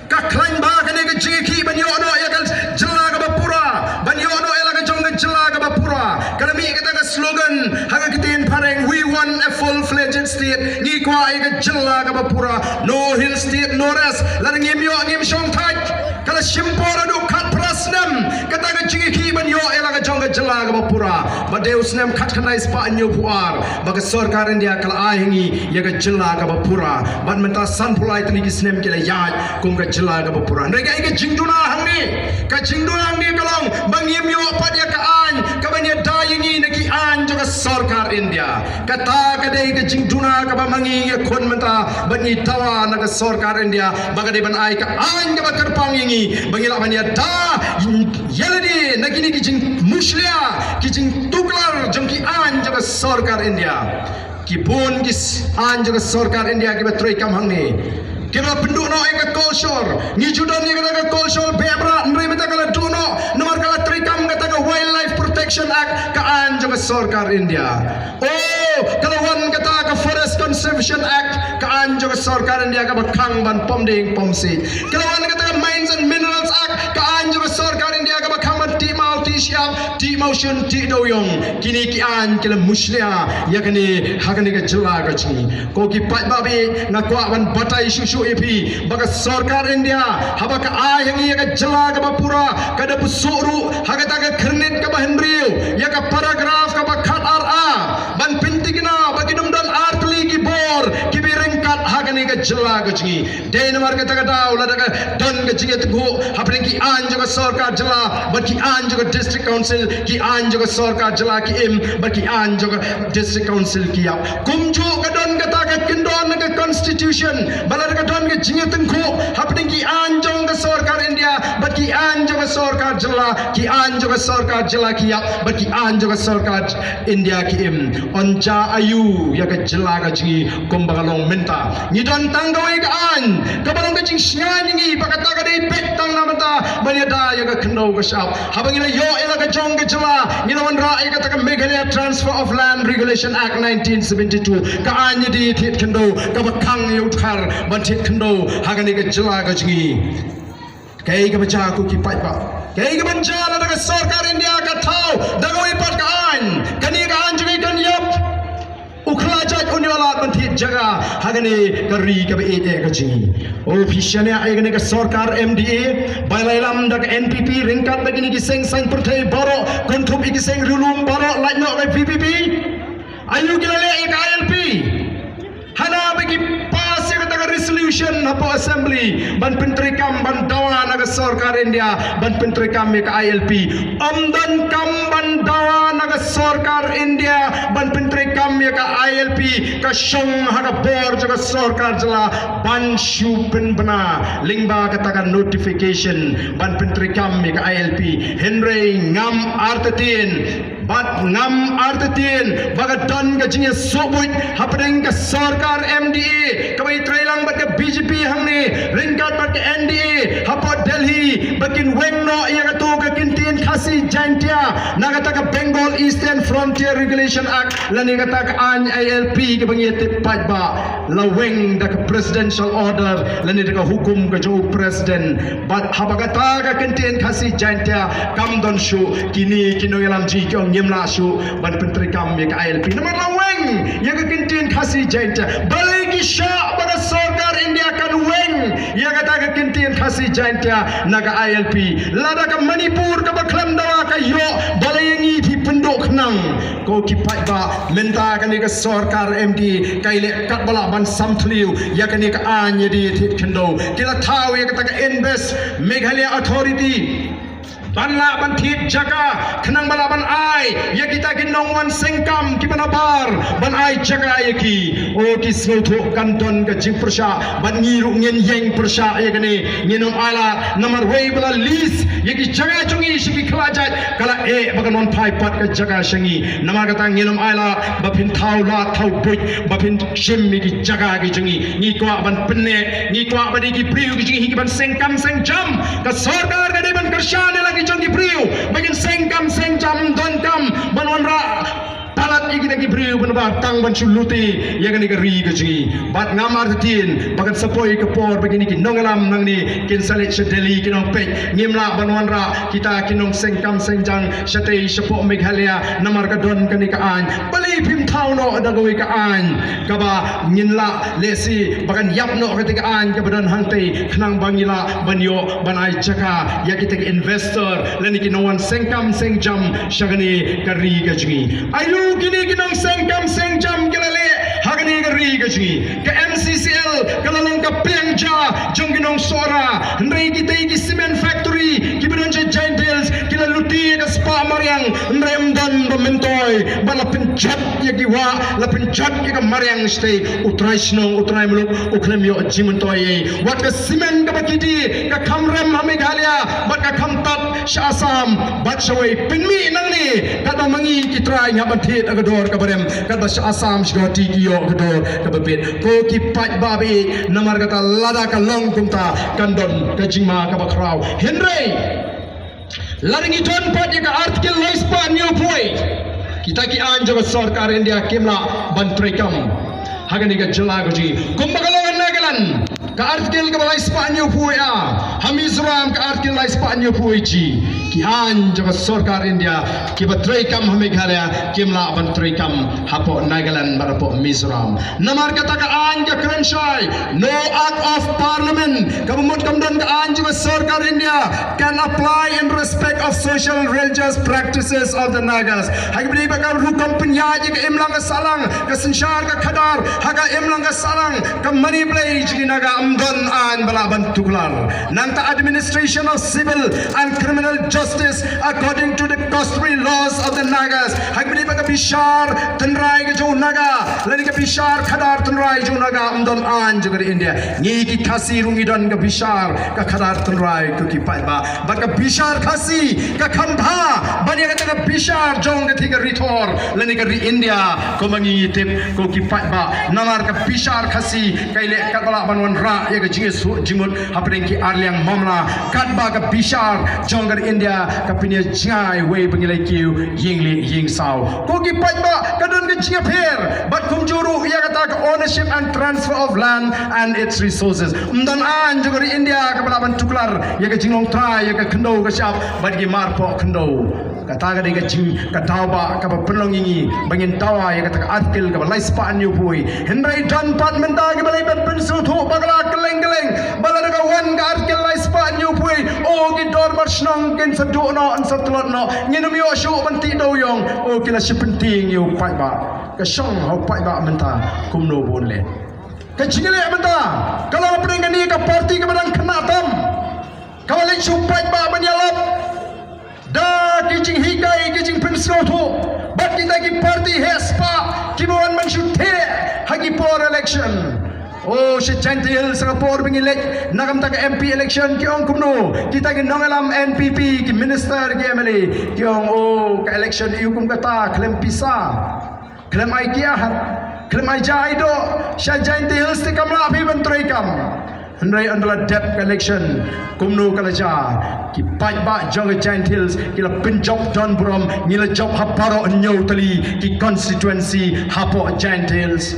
ka khlaiñ bha kane ka jingïakhih ban ïoh noh ïa ka jylla kaba pura, ban ïoh noh ïa la ka jong ka jylla kaba pura. Ka la mih kata ka slogan ha ka ktien phareng, "We want a full-fledged state." Ngi kwah ïa ka jylla kaba pura. No hill state, no rest. Lada ngim ïoh, ngim shong thait. Ka la shim por haduh khatphra snem kata ka jingïakhih ban ïoh ïa la ka jong ka jylla kaba pura. Bad dei u snem khatkhyndai spah hynñiewphew ar ba ka sorkar India ka la ai ha ngi ïa ka jylla kaba pura. Bad mynta sanphew lai tylli ki snem ki la ïaid kum ka jylla kaba pura. Hynrei kaei ka jingduna hangne? Ka jingduna hangne ka long ba ngim ïoh pat ïa ka aiñ kaban ïada ïa ngi na ki aiñ jong ka sorkar India. Kata ka dei ka jingduna kaba ma ngi ïakhun mynta bad ngi dawa na ka sorkar India ba ka dei ban ai ka aiñ kaba kyrpang ïa ngi ba ngi lah ban ïada ïa lade na kine ki jingmushlia, ki jingtuklar jong ki aiñ jong ka sorkar India. Ki bun ki s-, aiñ jong ka sorkar India kiba treikam hangne, kiba pynduh noh ïa ka culture. Ngi ju don ïa kata ka culture beh bra, hynrei mynta ka la duh noh namar ka la treikam kata ka Wildlife Protection Act, ka aiñ jong ka sorkar India. Oh, ka la wan kata ka Forest Conservation Act, ka aiñ jong ka sorkar India kaba khang ban pom dieng pom siej. Ka la wan kata ka Mines and Minerals Act, ka aiñ jong ka sorkar India kaba khang ban tih maw tih shyiap, tih mawshun, tih dewiong. Kine ki aiñ ki la mushlia ïa kane ha kane ka jylla ka jong ngi. Ko ki paidbah ba ïeit, nga kwah ban batai shuh shuh ïa phi ba ka sorkar India haba ka ai ha ngi ïa ka jylla kaba pura, ka da buh shuh ruh ha kata ka khyrnit kaba hynriew ïa ka paragraph kaba khatar A ban pynthikna ba kin ym don artylli ki bor kiba ryngkat ha kane ka jylla ka jong ngi. Dei namar kata ka daw lada ka don ka jingïatyngkhuh hapdeng ki aiñ jong ka sorkar jylla bad ki aiñ jong ka District Council, ki aiñ jong ka sorkar jylla ki im bad ki aiñ jong ka District Council ki ïap. Kumjuh ka don kata ka kyndon na ka Constitution ba lada ka don ka jingïatyngkhuh hapdeng ki aiñ jong ka sorkar India bad ki aiñ jong ka sorkar jylla, ki aiñ jong ka sorkar jylla ki ïap bad ki aiñ jong ka sorkar India ki im, yn jia aïu ïa ka jylla ka jong ngi kumba ka long mynta? Ngi don tang kawei ka aiñ kaba long ka jingshngaiñ ïa ngi ba kata ka dei beit tang na mynta ban ïada ïa ka khyndew ka shyiap. Haba ngi la ïoh ïa la ka jong ka jylla, ngi la wanrah ïa kata ka Meghalaya Transfer of Land Regulation Act nineteen seventy-two. Ka aiñ ïadei thied khyndew kaba khang ïa u dkhar ban thied khyndew ha kane ka jylla ka jong ngi. Kaei kaba jia ko ki paidbah? Kaei kaban jia lada ka sorkar India ka thaw da kawei pat ka aiñ? Kane ka aiñ jong ngi kan ïap. U khlajait un ïoh lad ban thied jaka. Ha kane ka ri kaba ïeit ka jong ngi. O phi shaniah ïa kane ka sorkar M D A ba la ïalam da ka N P P ryngkat da kine ki seng saiñ pyrthei baroh, kynthup ïa ki seng riewlum baroh, lait noh ka V P P. Aïu ki la leh ïa ka I L P? Hana ba ki pass ïa kata ka resolution hapoh assembly ban pyntreikam, ban dawa na ka sorkar India ban pyntreikam ïa ka I L P. Ym donkam ban dawa na ka sorkar India ban pyntreikam ïa ka I L P. Ka shong ha ka bor jong ka sorkar jylla ban shu pynbna lyngba kata ka notification ban pyntreikam ïa ka I L P. Hynrei ngam artatien bad ngam artatien ba ka don ka jingïasohbuit hapdeng ka sorkar M D A kaba ïatreilang bad ka B J P hangne ryngkat bad ka N D A hapoh Delhi ba kin weng noh ïa kato ka kyntien Khasi Jaintia na kata ka Bengal Eastern Frontier Regulation Act lane kata ka aiñ I L P kaba ngi ïa tip paidbah. La weng da ka presidential order lane da ka hukum ka jong u president. Bad haba kata ka kyntien Khasi Jaintia kam don shuh, kine ki nongïalam jong ngi ki ong ngim lah shuh ban pyntreikam ïa ka I L P namar la weng ïa ka kyntien Khasi Jaintia. Balei ki shah ba ka sorkar India kan weng ïa kata ka kyntien Khasi Jaintia na ka I L P? Lada ka Manipur kaba khlem dawa ka ïoh, balei ïa ngi phi pynduh khnang? Ko ki paidbah, mynta kane ka sorkar M D A ka ïaleh katba lah ban samthliew ïa kane ka aiñ ïa die thied khyndew. Ki la thaw ïa kata ka Invest Meghalaya Authority ban lah ban thied jaka khnang ba lah ban ai ïa kita ki nongwan seng kam kiba nabar ban ai jaka ïa ki. O ki sngewthuh kan don ka jingpyrshah bad ngi ruh ngin ïeng pyrshah ïa kane. Ngin ym ailad namar wei ba la lease ïa ki jaka jong ngi sha ki khlajait ka la eh ba kan wan phai pat ka jaka sha ngi. Namar kata ngin ym ailad ba phin thaw lad thaw buit ba phin shim ïa ki jaka ki jong ngi. Ngi kwah ban pynneh, ngi kwah ba dei ki briew ki jong ngi hi ki ban seng kam seng jam. Ka sorkar ka dei ban kyrshan ïa la ki jong ki briew ba kin seng kam seng jam, donkam ban wanrah palat ïa kita ki briew ba nabar tang ban shu lute ïa kane ka ri ka jong ngi. Bad ngam artatien ba kan sa poi ka por ba kine ki nongïalam nangne kin sa leit sha Delhi kin ong peit, ngim lah ban wanrah kita ki nongseng kam seng jam shatei shapoh Meghalaya namar ka don kane ka aiñ. Balei phim thaw noh da kawei ka aiñ kaba ngin lah lehse ba kan ïap noh kata ka aiñ kaba don hangtei khnang ba ngi lah ban ïoh ban ai jaka ïa kita ki investor lane ki nongwan seng kam seng jam sha kane ka ri ka jong ngi? Aïu kine ki nongseng kam seng jam ki la leh ha kane ka ri ka jong ngi? Ka M C C L ka la long ka pliang ja jong ki nongsohra. Hynrei kitei ki cement factory kiba don sha Jaintia Hills ki la lute ïa ka spah mariang, hynrei ym don ba myntoi bad la pynjot ïa ki wah, la pynjot ïa ka mariang shatei. U trai shnong, u trai muluk u khlem ïoh jingmyntoi ei. Wat ka cement kaba ki die ka kham rem ha Meghalaya bad ka kham tad sha Assam bad shawei. Pynmih nangne katba ma ngi ki trai ngi hap ban thied ha ka dor kaba rem, katba sha Assam sha Guwahati ki ïoh ka dor kaba bit. Ko ki paidbah ba ïeit, namar kata lada ka long kumta kan don ka jingma kaba khraw. Hynrei lada ngi don pat ïa ka Article lai spah hynñiewphew, kita ki aiñ jong ka sorkar India kim lah ban treikam ha kane ka jylla ka jong ngi. Kumba ka long ha Nagaland, ka Article kaba lai spah hynñiewphew A, ha Mizoram ka Article lai spah hynñiewphew G. Ki aiñ jong ka sorkar India kiba treikam ha Meghalaya kim lah ban treikam hapoh Nagaland bad hapoh Mizoram. Namar kata ka aiñ ka kren shai, no Act of Parliament, kaba mut kam don ka aiñ jong ka sorkar India, can apply in respect of social and religious practices of the Nagas. Ha kaba ïadei bad ka rukom pynïaid ïa ka imlang ka sahlang, ka synshar ka khadar ha ka imlang ka sahlang, ka mane blei jong ki Naga, ym don aiñ ba lah ban tuklar. Nangta administration of civil and criminal justice according to the customary laws of the Nagas. Ha kaba ïadei bad ka bishar tynrai ka jong u Naga lane ka bishar khadar tynrai jong u Naga, ym don aiñ jong ka ri India. Ngi ki Khasi ruh ngi don ka bishar ka khadar tynrai, ko ki paidbah. Bad ka bishar Khasi ka kham bha ban ïa kata ka bishar jong katei ka ri thor lane ka ri India, kumba ngi tip, ko ki paidbah. Namar ka bishar Khasi ka ïaleh katba lah ban wanrah ïa ka jingïasoh jingmut hapdeng ki arliang mamla, katba ka bishar jong ka ri India ka pynïajngai wei ba ngi la kiew ïing lieh ïing saw. Ko ki paidbah, ka don ka jingïapher bad kumjuh ruh ïa kata ka ownership and transfer of land and its resources. Ym don aiñ jong ka ri India kaba lah ban tuklar ïa ka jinglong trai ïa ka khyndew ka shyiap bad ki marpoh khyndew. Kata ka dei ka jing ka daw ba kaba pynlong ïa ngi ba ngin dawa ïa kata ka article kaba lai spah hynñiew phew. Hynrei don pat mynta kiba leit ban pynsngewthuh bakla kylleng kylleng ba lada ka wan ka article lai spah hynñiew phew, o ki dorbar shnong kin sa duh noh, yn sa tlot noh, ngin ym ïoh shuh ban tih dewïong. O ki la shah pyntieng ïa u paidbah. Ka shong ha u paidbah mynta kumno bun leh. Ka jingïaleh mynta ka long hapdeng kane ka party kaba dang khynnah tam, kaba leit sha u paidbah ban ïalap da ki jinghikai, ki jingpynsngewthuh bad kita ki party heh spah kiba wan ban shu theh ha ki por election. O sha Jaintia Hills, ha ka por ba ngi leit na ka bynta ka M P election, ki ong kumno kita ki nongïalam N P P, ki minister, ki M L A, ki ong, o ka election i kum kata, khlem pisa, khlem ai kiad, khlem ai ja ai doh. Sha Jaintia Hills te kam lah phi ban trei kam. Hynrei ynda la dep ka election, kumno ka la jia? Ki paidbah jong ka Jaintia Hills ki la pynjop don burom. Ngi la jop ha baroh hynñiew tylli ki constituency hapoh Jaintia Hills.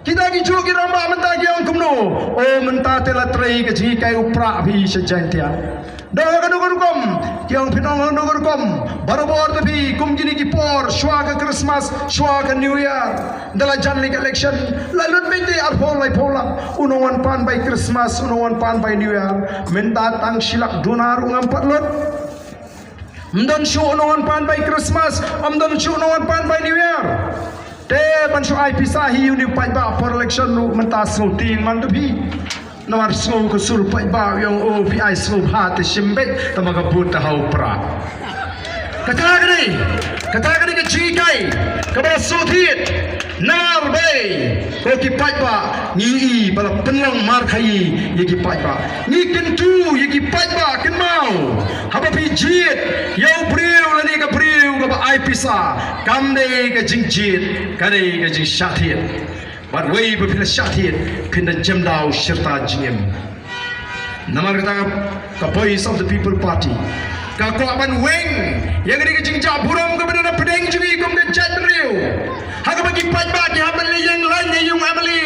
Kita kijuh ki rangbah mynta ki ong kumno? O mynta te la trei ka jinghikai u Prah phi sha Jaintia. Dang ha kano ka rukom, ki ong phin ong ha kano ka rukom. Barabor te phi kum kine ki por shuwa ka Christmas, shuwa ka New Year, da la jan lei ka election, la lut beit te arphew laiphew lak. Uno wan pan bai Christmas, uno wan pan bai New Year. Mynta tang shi lak duna ruh ngam pat lut. Ym don shuh uno wan pan bai Christmas, ym don shuh uno wan pan bai New Year. Te ban shu ai pisa hi ïa une u paidbah por election ruh mynta sngewtieng man te phi. Namar sngew ka sur paidbah ïa u, o phi ai sngewbha te shim beit, tangba ka vote te ha u Prah. Kata ka dei, kata ka dei ka jinghikai kaba la sngewthied. Namar ba ko ki paidbah ngi i ba la pynlong markhaii ïa ki paidbah. Ngi kyntu ïa ki paidbah, kynmaw, haba phi jied ïa u briew lane ka briew kaba ai pisa, kam dei ka jingjied, ka dei ka jingshah thied. Bad wei ba phi la shah thied, phin da jem daw shirta jingim. Namar kata ka Voice of the People Party ka kwah ban weng ïa kane ka jingjah burom kaba don hapdeng jong ngi kum ka jaitbynriew, ha kaba ki paidbah ki hap ban leit ïeng lain ïa u M L A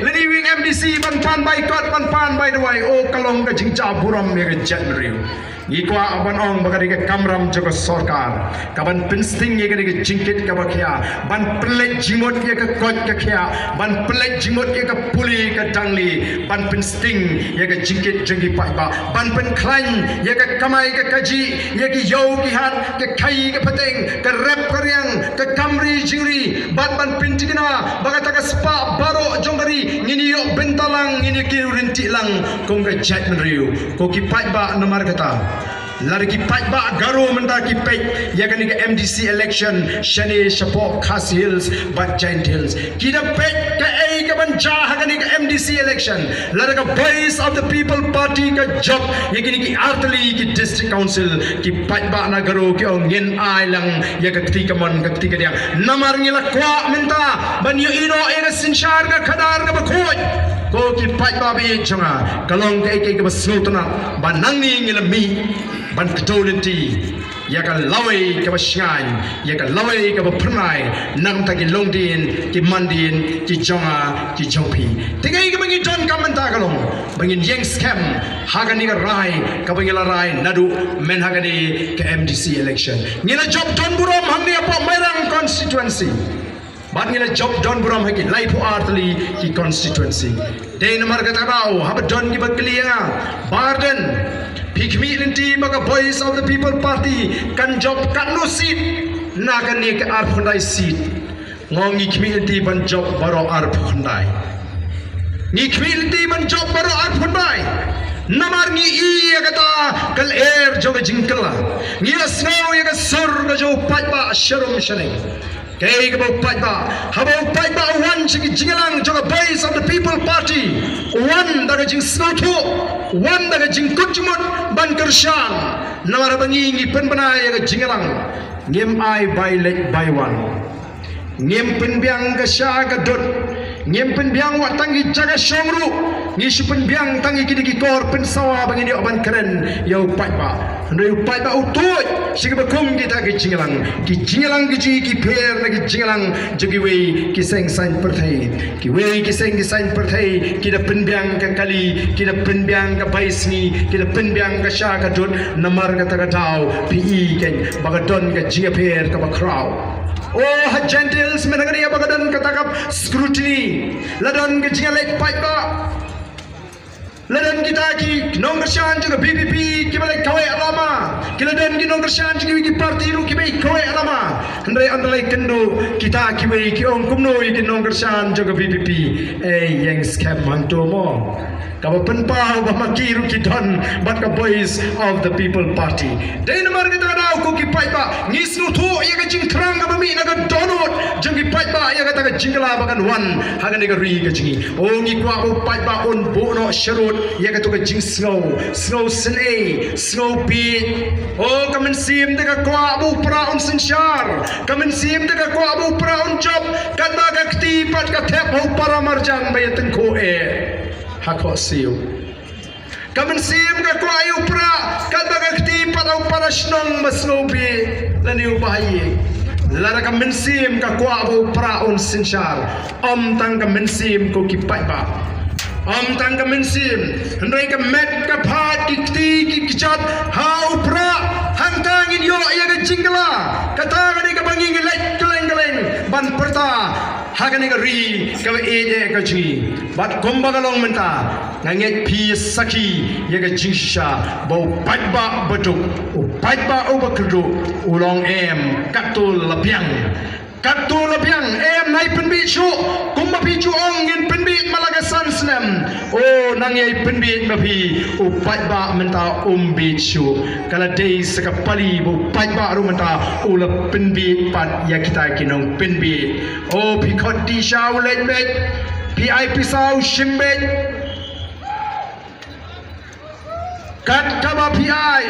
lane u M D C ban pan bai kot, ban pan bai dawai. O ka long ka jingjah burom ïa ka jaitbynriew. Ngi kwah ban ong ba ka dei ka kamram jong ka sorkar kaban pynsting ïa kane ka jingkit kaba khia, ban pynleit jingmut ïa ka koit ka khiah, ban pynleit jingmut ïa ka pule ka dangli, ban pynsting ïa ka jingkit jong ki paidbah, ban pynkhlaiñ ïa ka kamai ka kajih, ïa ki ïew ki hat, ka khaii ka pateng, ka rep ka riang, ka kam ri jingri, bad ban pyntikna ba kata ka spah baroh jong ka ri ngin ïoh bynta lang, ngin ïoh kiew ryntih lang kum ka jaitbynriew. Ko ki paidbah, namar kata, lada ki paidbah Garo mynta ki peit ïa kane ka M D C election shane shapoh Khasi Hills bad Jaintia Hills, ki da peit kaei kaban jia ha kane ka M D C election. Lada ka Voice of the People Party ka jop ïa kine ki artylli ki District Council, ki paidbah na Garo ki ong ngin ai lang ïa ka kti kamon ka kti kadiang. Namar ngi la kwah mynta ban ïohi noh ïa ka synshar ka khadar kaba khuid. Ko ki paidbah ba ïeit jong nga, ka long kaei kaei kaba sngewtynnat ba nangne ngi la mih ban kdew lynti ïa ka lawei kaba shngaiñ, ïa ka lawei kaba phyrnai na ka bynta ki longdien ki mandien ki jong nga ki jong phi. Te kaei kaba ngi donkam mynta ka long ba ngin ïeng skhem ha kane ka rai kaba ngi la rai naduh mynha kane ka M D C election. Ngi la jop don burom hangne hapoh Mairang constituency. Bad ngi la jop don burom ha ki laiphew artylli ki constituency. Dei namar kata ka daw haba don kiba kylli ïa nga, Bah Ardent, phi khmih lynti ba ka Voice of the People Party kan jop katno seat na kane ka arphew khyndai seat? Nga ong ngi khmih lynti ban jop baroh arphew khyndai. Ngi khmih lynti ban jop baroh arphew khyndai. Namar ngi i ïa kata ka lyer jong ka jingkylla. Ngi la sngew ïa ka sur ka jong u paidbah sharum shaneng. Kaei kaba u paidbah, haba u paidbah u wan sha ki jingïalang jong ka Voice of the People Party, u wan da ka jingsngewthuh, u wan da ka jingkut jingmut ban kyrshan. Namar haba ngi, ngi pynbna ïa ka jingïalang, ngim ai bai leit bai wan. Ngim pynbiang ka sha ka dud, ngim pynbiang wat tang ki jaka shong ruh. Ngi shu pynbiang tang ïa kine ki kor pynsawa ba ngin ïoh ban kren ïa u paidbah. Hynrei u paidbah u tuid sha kiba kum kita ki jingïalang. Ki jingïalang ki jong ngi ki pher na ki jingïalang jong kiwei ki seng saiñ pyrthei. Kiwei ki seng ki saiñ pyrthei ki da pynbiang ka kali, ki da pynbiang ka bai sngi, ki da pynbiang ka sha ka dud. Namar kata ka daw phi i kein ba ka don ka jingïapher kaba khraw. O ha Gentiles mynta ka dei ba ka don kata ka scrutiny. La don ka jingïaleit paidbah. La don kita ki nongkyrshan jong ka V P P kiba leit kawei lama. Ki la don ki nongkyrshan jong kiwei ki party ruh kiba leit kawei lama. Hynrei ynda la ïakynduh kita kiwei ki ong kumno ïa ki nongkyrshan jong ka V P P. Ei, ïeng skhem hangto mo. Kaba pynpaw ba ma ki ruh ki don bad ka Voice of the People Party. Dei namar kata ka daw ko ki paidbah, ngi sngewthuh ïa ka jingthrang kaba mih na ka dohnud jong ki paidbah ïa kata ka jingkylla ba kan wan ha kane ka ri ka jong ngi. O, ngi kwah ba u paidbah un buh noh sharud ïa kato ka jingsngew, sngewsynei, sngewbieit. O, ka mynsiem te ka kwah ba u Prah un synshar, ka mynsiem te ka kwah ba u Prah un jop, katba ka kti pat ka thep ha u para marjan ba ïa tyngkhuh eh ha khohsiew. Ka mynsiem ka kwah ïa u Prah, katba ka kti pat ha u para shnong ba sngewbieit lane u bahaïing. Lada ka mynsiem ka kwah ba u Prah un synshar, ym tang ka mynsiem ko ki paidbah. Ym tang ka mynsiem, hynrei ka met ka phad, ki kti ki kjat ha u Prah, hangta ngin ïoh ïa ka jingkylla. Kata ka dei kaba ngi ngi leit kylleng kylleng ban pyrta ha kane ka ri kaba ïeit eh ka jong ngi. Bad kumba ka long mynta, nga ngeit phi sakhi ïa ka jingshisha ba u paidbah baduk, u paidbah uba kyrduh, u la ong em, katto la biang. Katto la biang, em, nai pynbieit shuh. Kumba phi ju ong ngin pynbieit man la ka san snem. O, nang ïai pynbieit ma phi, u paidbah mynta um bieit shuh. Ka la dei sa ka pali ba u paidbah ruh mynta u la pynbieit pat ïa kita ki nongpynbieit. O, phi khot dih sha u leit beit, phi ai pisa u shim beit. Kat kaba phi ai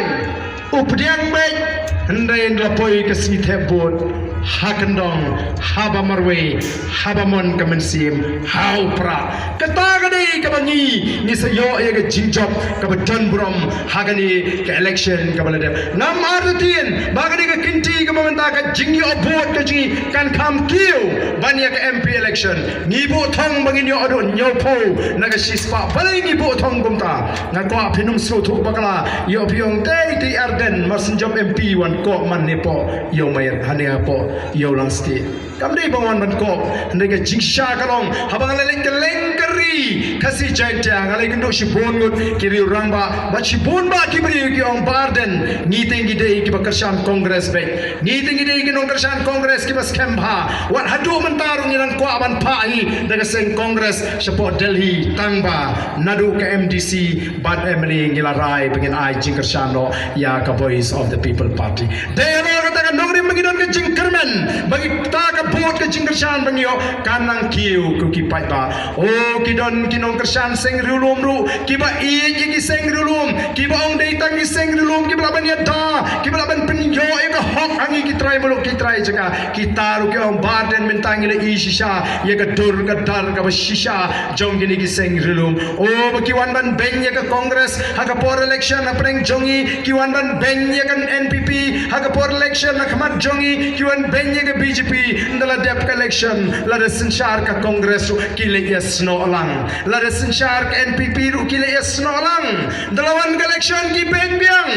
u pdiang beit, hynrei ynda la poi ka sngi thep vote, ha kyndong, haba marwei, haba mon ka mynsiem, ha u Prah. Kata ka dei kaba ngi ngi sa ïoh ïa ka jingjop kaba don burom ha kane ka election kaba la dep. Ngam artatien ba kane ka kynti kaba mynta ka jingïoh vote ka jong ngi kan kham kiew ban ïa ka M P election. Ngi buh thong ba ngin ïoh haduh hynñiewphew na ka shispah. Balei ngi buh thong kumta? Nga kwah phin ym sngewthuh bakla, ïoh phi ong tei tei Ardent mar shu jop M P wan koh man ne poh ïew Mawryngkneng, hangne poh ïew Langstieh. Kam dei ba wan ban koh, hynrei ka jingshisha ka long, haba nga la leit kylleng ka ri Khasi Jaiñtia, nga la ïakynduh shibun ngut ki riew rangbah bad shibun bah ki briew ki ong Bah Ardent, ngi te ngi dei kiba kyrshan Congress beit. Ngi te ngi dei ki nongkyrshan Congress kiba skhem bha. Wat haduh mynta ruh ngi dang kwah ban phah hi da ka seng Congress shapoh Delhi, tang ba naduh ka M D C bad M L A ngi la rai ba ngin ai jingkyrshan noh ïa ka Voice of the People Party. Dei halor kata ka nongrim ba ngi don ka jingkyrmen ba ngi, kata ka vote ka jingkyrshan ba ngi ïoh kan nang kiew ko ki paidbah. O, ki don ki nongkyrshan seng riewlum ruh kiba ïeit ïa ki seng riewlum, kiba ong dei tang ki seng riewlum kiba lah ban ïada, kiba lah ban pynïoh ïa ka hok ha ngi ki trai muluk ki trai jaka. Kita ruh ki ong Bah Ardent mynta ngi la i shisha ïa ka dur ka dar kaba shisha jong kine ki seng riewlum. O, ba ki wan ban beiñ ïa ka Congress ha ka por election hapdeng jong ngi, ki wan ban beiñ ïa ka N P P ha ka por election ha khmat jong ngi, ki wan beiñ ïa ka B J P ynda la dep ka election. Lada synshar ka Congress ruh ki leit ïasnoh lang, lada synshar ka N P P ruh ki leit ïasnoh lang. Ynda la wan ka election ki beiñ biang.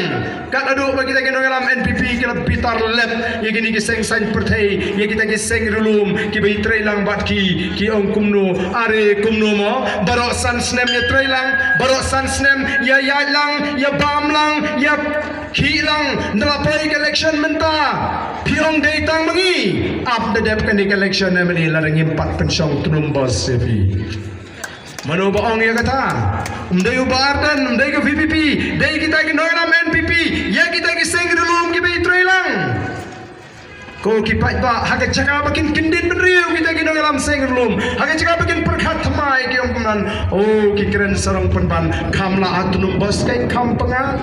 Kat haduh ba kita ki nongïalam N P P ki la bitar lep ïa kine ki seng saiñ pyrthei, ïa kita ki seng riewlum kiba ïatrei lang bad ki, ki ong kumno, are kumno mo, baroh san snem ïatrei lang, baroh san snem ïa ïaid lang, ïa bam lang, ïa khih lang, ynda la poi ka election mynta phi ong dei tang ma ngi. Ap da dep kane ka election M L A lada ngim pat pynshong tnum bos ïa phi. Mano ba ong ïa kata? Ym dei u Bah Ardent, ym dei ka V P P, dei kita ki nongïalam N P P, ïa kita ki seng riewlum kiba ïatrei lang. Ko ki paidbah, ha ka jaka ba kin kyndit bynriew kita ki nongïalam seng riewlum, ha ka jaka ba kin pyrkhat thymmai ki ong kumne, o, ki kren sarong pynban, kham lah ha tnum bos kein kham pyngat.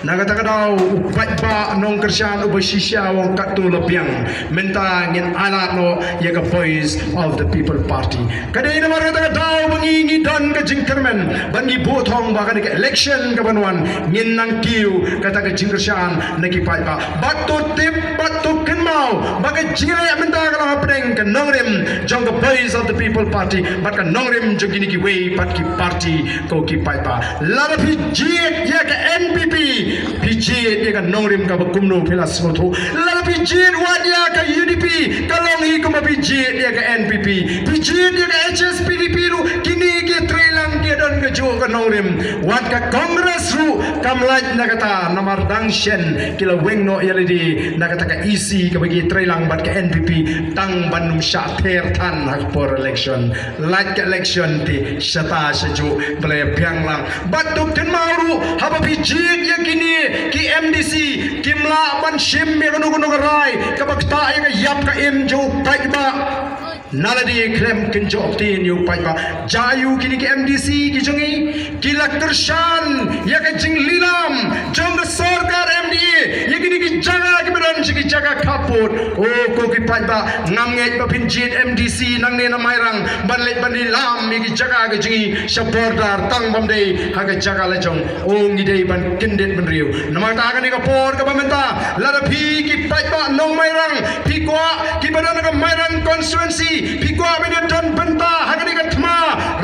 Na kata ka daw u paidbah nongkyrshan uba shisha u ong katto la biang. Mynta ngin ailad noh ïa ka Voice of the People Party. Ka dei namar kata ka daw ba ngi ngi don ka jingkyrmen ba ngi buh thong ba kane ka election ka ban wan ngin nang kiew kata ka jingkyrshan na ki paidbah. Bad to tip bad to kynmaw ba ka jingleh mynta ka long hapdeng ka nongrim jong ka Voice of the People Party bad ka nongrim jong kine kiwei pat ki party ko ki paidbah. Lada phi jied ïa ka N P P, phi jied ïa ka nongrim kaba kumno phi la sngewthuh. Lada phi jied wat ïa ka U D P, ka long hi kumba phi jied ïa ka N P P. Phi jied ïa ka H S P D P ruh, kine ki trei lang ki don kajuh ka nongrim. Wat ka Congress ruh kam lait na kata, namar dang shen ki la weng noh ïa lade na kata ka E C kaba ki trei lang bad ka N P P tang ban ym shah ther than ha ka por election. Lait ka election te shata shajuh ba la ïa biang lang. Bad to kynmaw ruh haba phi jied ïa kine ki M D C kim lah ban shim ïa kano kano ka rai kaba ktah ïa ka ïap ka im jong u paidbah. Na lade khlem kynjoh ktien ïa u paidbah. Jia ïa u kine ki M D C ki jong ngi ki la kyrshan ïa ka jinglilam jong ka sorkar M D A ïa kine ki jaka kiba don sha ki jaka khappud. O ko ki paidbah, ngam ngeit ba phin jied M D C nangne na Mairang ban leit ban lilam ïa ki jaka ka jong ngi sha border tang bym dei ha ka jaka la jong. O ngi dei ban kyndit bynriew. Namar kata ha kane ka por kaba mynta lada phi ki paidbah nong Mairang phi kwah kiba don ha ka Mairang constituency phi kwah ba ïa don bynta ha kane ka thma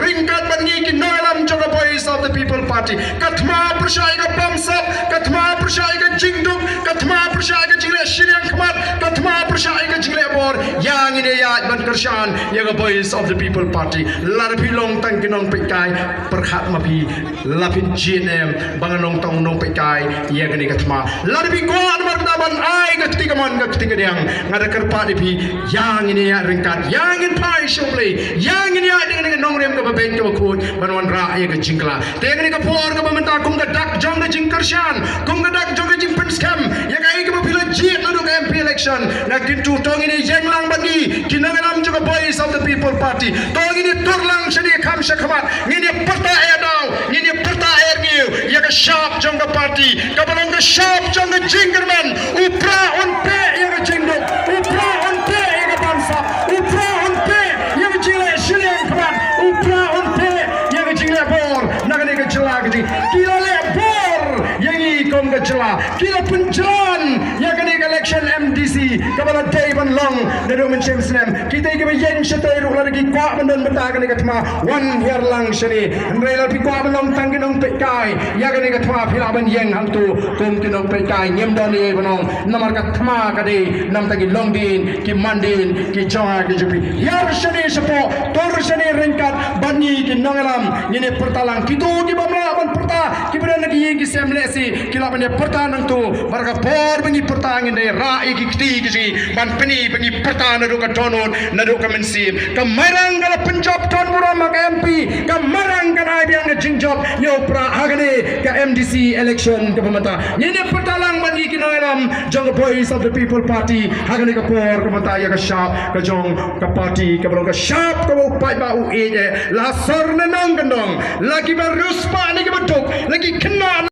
ryngkat bad ngi ki nongïalam jong ka Voice of the People Party. Ka thma pyrshah ïa ka bamsap, ka thma pyrshah ïa ka jingduk, ka thma pyrshah ïa ka jingleh shiliang khmat, ka thma pyrshah ïa ka jingleh bor. Ïa ngin ïa ïaid ban kyrshan ïa ka Voice of the People Party. Lada phi long tang ki nongpeitkai, pyrkhat ma phi, la phin jied ne em ba nga long tang u nongpeitkai ïa kane ka thma. Lada phi kwah namar kata ban ai ka kti kamon ka kti kadiang, nga da kyrpad ïa phi, ïa ngin ïa ryngkat, ïa ngin phai sha U Blei, ïa ngin ïa dei kane ka nongrim kaba beit kaba khuid ban wanrah ïa ka jingkylla. Te kane ka por kaba mynta kum ka dak jong ka jingkyrshan, kum ka dak jong ka jingpynskhem ïa kaei kaba phi la jied naduh ka M P election, nga kyntu to ngin ïa ïeng lang bad ngi ki nongïalam jong ka Voice of the People Party. To ngin ïa tur lang shane kham sha khmat, ngin ïa pyrta ïa daw, ngin ïa pyrta ïa rngiew ïa ka shap jong ka party kaba long ka shap jong ka jingkyrmen. U Prah un peh ïa ka jingduk, u Prah un peh ïa ka bamsap, u Prah un peh ïa ka jingleh shiliang khmat, u Prah un peh ïa ka jingleh bor na kane ka jylla ka jong ngi. Ki la leh bor ïa ngi kum ka jylla, ki la pynjlan ïa kane ka election M D C kaba la dei ban long naduh mynshem snem. Kita kiba ïeng shatei ruh lada ki kwah ban don bynta ha kane ka thma, wan hiar lang shane. Hynrei lada phi kwah ban long tang ki nongpeitkai ïa kane ka thma, phi lah ban ïeng hangto kum ki nongpeitkai, ngim don ei ei ban ong. Namar ka thma ka dei na bynta ki longdien, ki mandien, ki jong nga ki jong phi. Hiar shane shapoh, tur shane ryngkat bad ngi ki nongïalam, ngin ïa pyrta lang. Kito ki bym lah ban pyrta, kiba don ha ki ïing ki sem lehse ki lah ban ïa pyrta nangto. Bad ha ka por ba ngi pyrta ngin da ïa rah ïa ki kti ki jong ngi ban pyni ba ngi pyrta naduh ka dohnud, naduh ka mynsiem. Ka Mairang ka la pynjop don burom ha ka M P, ka Mairang kan ai biang ka jingjop ïa u Prah ha kane ka M D C election kaba mynta. Ngin ïa pyrta lang bad ngi ki nongïalam jong ka Voice of the People Party ha kane ka por kaba mynta ïa ka shap ka jong ka party kaba long ka shap kaba u paidbah u ïeit eh. La sor ne nongkyndong, la kiba riewspah ne kiba duk, la ki khynnah